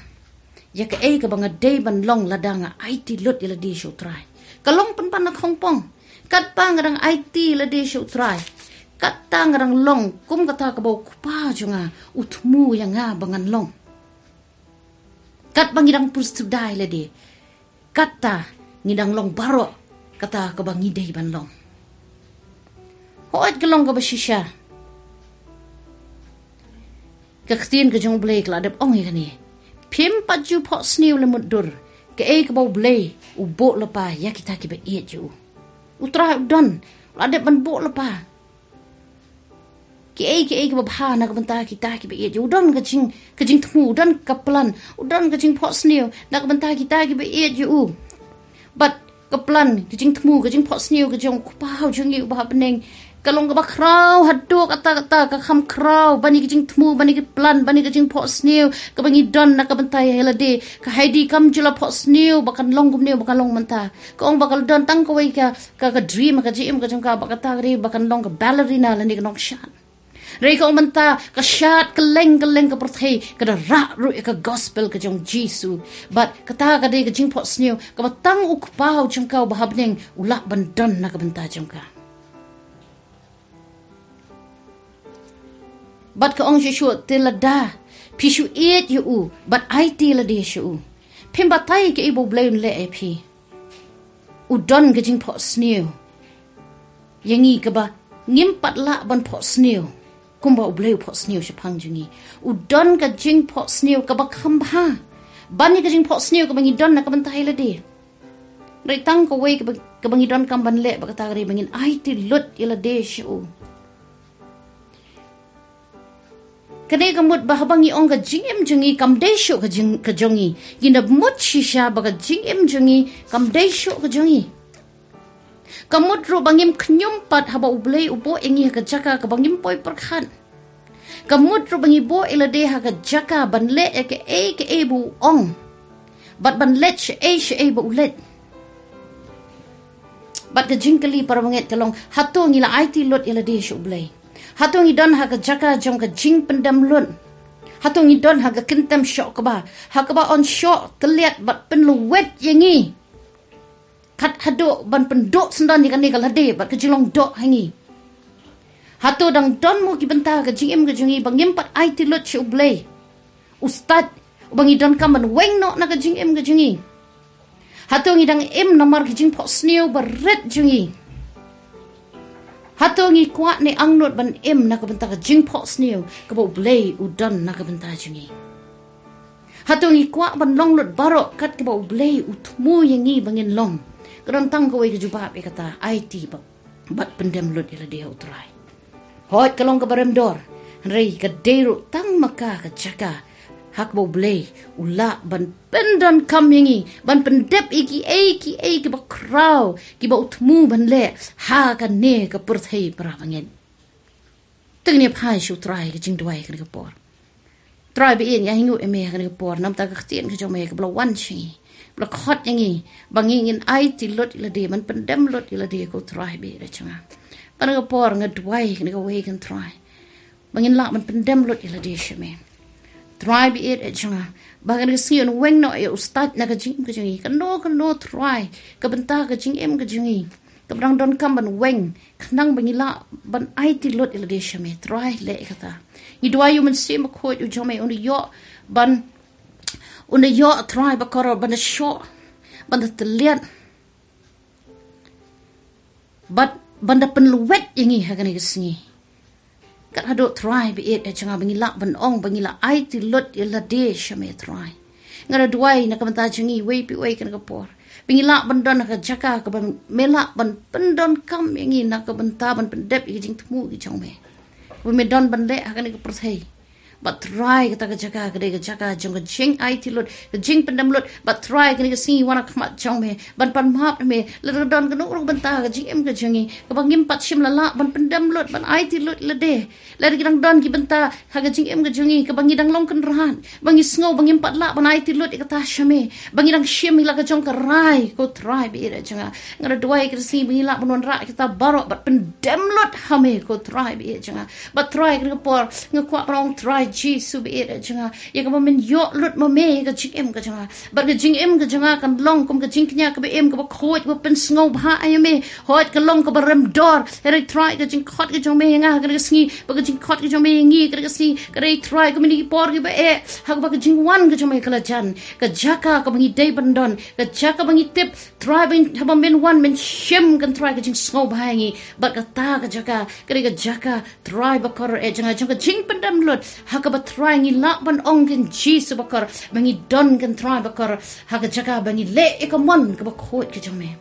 ïa kaei kaba nga dei ban long lada nga aiti lut ïa lade sha u Trai. Ka long pynban na khongpong. Katba nga dang aiti lade sha u Trai, kata nga dang long kum kata kaba u Kpa jong nga u thmu ïa nga ba ngan long. Katba ngi dang pyrshah ïa lade, kata ngi dang long baroh kata kaba ngi dei ban long. Hooid ka long kaba shisha. Ka ktien ka jong U Blei ka la dep ong ïa kane. Phim pat ju phohsniew lymut dur. Kaei kaba U Blei u buh lypa ïa kita kiba ïeit ïa u. U Trai u don, u la dep ban buh lypa. Kiei kiei kiba bha na ka bynta kita kiba ïeit ïa u. U don ka jing, ka jingthmu, u don ka plan, u don ka jingphohsniew na ka bynta kita kiba ïeit ïa u. Bad ka plan, ka jingthmu, ka jingphohsniew ka jong U Kpa jong ngi uba ha bneng ka long kaba khraw haduh katta katta. Ka kham khraw ban ïa ka jingthmu, ban ïa ka plan, ban ïa ka jingphohsniew kaba ngi don na ka bynta ïa lade. Ka Heidi kam ju la phohsniew ba kan long kumne ba kan long mynta. Ka ong ba ka la don tang kawei ka, ka, ka dream, ka jingim ka jong ka, ba kata ka dei ba kan long ka ballerina lane ka nongshad. Hynrei ka ong mynta ka shad kylleng kylleng ka pyrthei ka da rah ruh ïa ka gospel ka jong U Jisu. Bad kata ka dei ka jingphohsniew kaba tang U Kpa jong ka uba ha bneng u lah ban don na ka bynta jong ka. Bad ka ong shuh shuh, te lada phi shu ïeit ïa u bad aiti lade sha u, phim batai kaei ba U Blei un leh ïa phi. U don ka jingphohsniew ïa ngi kaba ngim pat lah ban phohsniew kumba U Blei u phohsniew shaphang jong ngi. U don ka jingphohsniew kaba kham bha ban ïa ka jingphohsniew kaba ngi don na ka bynta ïa lade. Hynrei tang kawei kaba, kaba ngi donkam ban leh ba kata ka dei ba ngin aiti lut ïa lade sha u. Kane ka mut ba haba ngi ong ka jingim jong ngi kam dei shuh ka jing, ka jong ngi, ngi da mut shisha ba ka jingim jong ngi kam dei shuh ka jong ngi. Ka mut ruh ba ngim khñium pat haba U Blei u buh ïa ngi ha ka jaka kaba ngim poi pyrkhat. Ka mut ruh ba ngi buh ïa lade ha ka jaka ban leh ïa kaei kaei ba u ong bad ban leit shaei shaei ba u leit. Bad ka jingkylli para bangeit ka long, hato ngi la aiti lut ïa lade sha U Blei? Hato ngi don ha ka jaka jong ka jingpyndem lut? Hato ngi don ha ka kyntem shoh kba, ha kaba yn shoh tylliat bad pynlwet ïa ngi? Kat haduh ban pynduh syndon ïa kane ka lade bad ka jinglong doh ha ngi. Hato dang don mo ki bynta ka jingim ka jong ngi ba ngim pat aiti lut sha U Blei, u stad uba ngi donkam ban weng noh na ka jingim ka jong ngi? Hato ngi dang im namar ka jingphohsniew barit jong ngi? Hato ngi kwah ne angnud ban im na ka bynta ka jingphohsniew kaba U Blei u don na ka bynta jong ngi? Hato ngi kwah ban long lut baroh kat kaba U Blei u thmu ïa ngi ba ngin long? Ka don tang kawei ka jubab ïa kata, aiti bad, bad pyndem lut ïa lade ha U Trai. Hooid ka long kaba rem dor, hynrei ka dei ruh tang ma ka ka jaka ha kaba U Blei u lah ban pyndonkam ïa ngi ban pyndep ïa kiei kiei kiba khraw kiba u thmu ban leh ha kane ka pyrthei para bangeit. Te ngin ïa phai sha U Trai ka jingduwai kane ka por. Trai baieit, ïa hi nguh ïa me ha kane ka por namar ka ktien ka jong me kaba la wan sha ngi, ba la khot ïa ngi ba ngi ngin aiti lut ïa lade, ban pyndem lut ïa lade ko Trai baieit jong nga. Kane ka por nga duwai kane kawei kan Trai ba ngin lah ban pyndem lut ïa lade sha me. Trai baieit jong nga, ba kane ka sngi un weng noh ïa u stad na ka jingim ka jong ngi. Kano kano Trai ka bynta ka jingim ka jong ngi kaba dang donkam ban weng, khnang ba ngi lah ban aiti lut ïa lade sha me, Trai leh ïa kata. Ngi duwai ïa u Mynsiem Bakhuid u jong me un ïoh ban, un ïoh Trai ba kor ban da shoh, ban da tylliat bad ban da pynlwet ïa ngi ha kane ka sngi. Kat haduh Trai baieit jong nga ba ngi lah ban ong ba ngi la aiti lut ïa lade sha me Trai. Nga da duwai na ka bynta jong ngi wei pa wei kane ka por, ba ngi lah ban don ha ka jaka kaba me lah ban pyndonkam ïa ngi na ka bynta ban pyndep ïa ka jingthmu ka jong me, ba me don ban leh ha kane ka pyrthei. Bad Trai kata ka jaka ka dei ka jaka jong ka jingaiti lut, ka jingpyndem lut. Bad Trai kane ka sngi wan ha khmat jong me ban pan map ïa me lada ka don kano kano ka bynta ha ka jingim ka jong ngi kaba ngim pat shym la lah ban pyndem lut, ban aiti lut ïa lade. Lada ki dang don ki bynta ha ka jingim ka jong ngi kaba ngi dang long kynrad, ba ngi sngew ba ngim pat lah ban aiti lut ïa kata sha me, ba ngi dang shim ïa la ka jong ka rai ko Trai baieit jong nga, nga da duwai kane ka sngi ba ngi lah ban wanrah ïa kata baroh bad pyndem lut ha me ko Trai baieit jong nga. Bad Trai kane ka por nga kwah ban ong Trai Jisu ba ïeit jong nga, ïa kaba men ïoh lut ma me ïa ka jingim ka jong nga. Bad ka jingim ka jong nga kan long kum ka jingkñia kaba im, kaba khuid, kaba pynsngewbha ïa me. Hooid, ka long kaba rem dor. Hynrei Trai, ka jingkhot ka jong me ïa nga ha kane ka sngi, bad ka jingkhot ka jong me ïa ngi ha kane ka sngi, ka dei Trai, kumne ki por kiba eh, ha kaba ka jingwan ka jong me ka la jan. Ka jaka kaba ngi dei ban don, ka jaka ba ngi tip, Trai, ba haba men wan men shim, kan Trai, ka jingsngewbha ïa ngi. Bad kata ka jaka ka dei ka jaka, Trai bakor eh jong nga, jong ka jingpyndem lut, ha kaba Trai ngi lah ban ong, kan Jisu bakor, ba ngi don, kan Trai bakor, ha ka jaka ba ngi leh ïa ka mon kaba khuid ka jong me.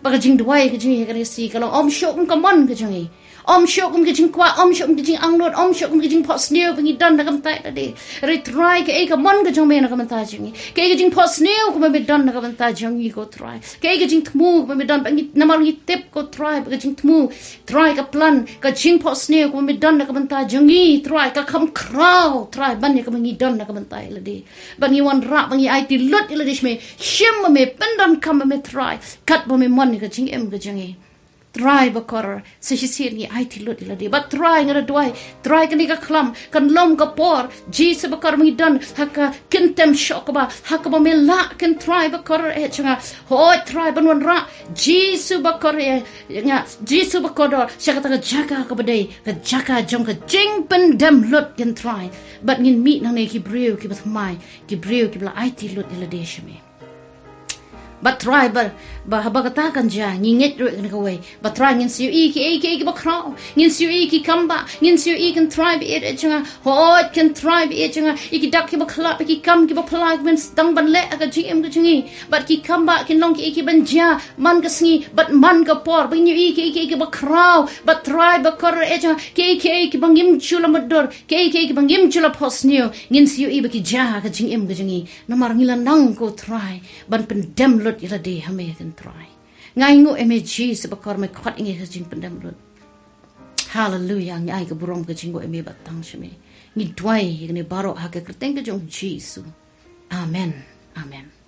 Bad ka jingduwai ka jong ngi ha kane ka sngi ka long, ym shuh kum ka mon ka jong ngi, ym shuh kum ka jingkwah, ym shuh kum ka jingangnud, ym shuh kum ka jingphohsniew ba ngi don na ka bynta ïa lade. Hynrei Trai, kaei ka mon ka jong me na ka bynta jong ngi? Kaei ka jingphohsniew kaba me don na ka bynta jong ngi, ko Trai? Kaei ka jingthmu kaba me don, ba ngi, namar ngi tip, ko Trai, ba ka jingthmu, Trai, ka plan, ka jingphohsniew kaba me don na ka bynta jong ngi, Trai, ka kham khraw, Trai, ban ïa kaba ngi don na ka bynta ïa lade. Bad ngi wanrah ba ngi aiti lut ïa lade sha me, shim ma me, pyndonkam ma me, Trai, katba me mon ïa ka jingim ka jong ngi. Trai bakor, sa shisien ngi aiti lut ïa lade. Bad Trai, nga da duwai, Trai, kane ka khlam kan long ka por, Jisu bakor, ba ngi don ha ka kyntem shoh kba, ha kaba me lah, kan Trai bakor eh jong nga, hooid Trai, ban wanrah, Jisu bakor eh jong nga, Jisu bakordor, sha kata ka jaka kaba dei ka jaka jong ka jingpyndem lut, kan Trai. Bad ngin mih nangne ki briew kiba thymmai, ki briew kiba la aiti lut ïa lade sha me. Bad Trai, ba, ba haba kata kan jia, ngi ngeit ruh ïa kane kawei, ba Trai, ngin sa ïohi kiei kiei kiba khraw, ngin sa ïohi ki kam bah, ngin sa ïohi, kan Trai ba ïeit jong nga, hooid, kan Trai ba ïeit jong nga, ïa ki dak kiba khlap, ïa ki kam kiba phylla kiba men sdang ban leh ha ka jingim ka jong ngi. Bad ki kam bah kin long kiei kiban jia man ka sngi bad man ka por, ba ngin ïohi kiei kiei kiba khraw, bad Trai bakor eh jong nga, kiei kiei kiba ngim ju la mutdur, kiei kiei kiba ngim ju la phohsniew, ngin sa ïohi ba ki jia ha ka jingim ka jong ngi. Namar ngi la nang, ko Trai, ban pyndem lut ïa lade ha me, kan Trai. Nga ainguh ïa me Jisu bakor, me khot ïa ngi ha ka jingpyndem lut. Haleluya, ngi ai ka burom, ka jingnguh ïa me bad tang sha me. Ngi duwai ïa kane baroh ha ka kyrteng ka jong u Jisu. Amen. Amen.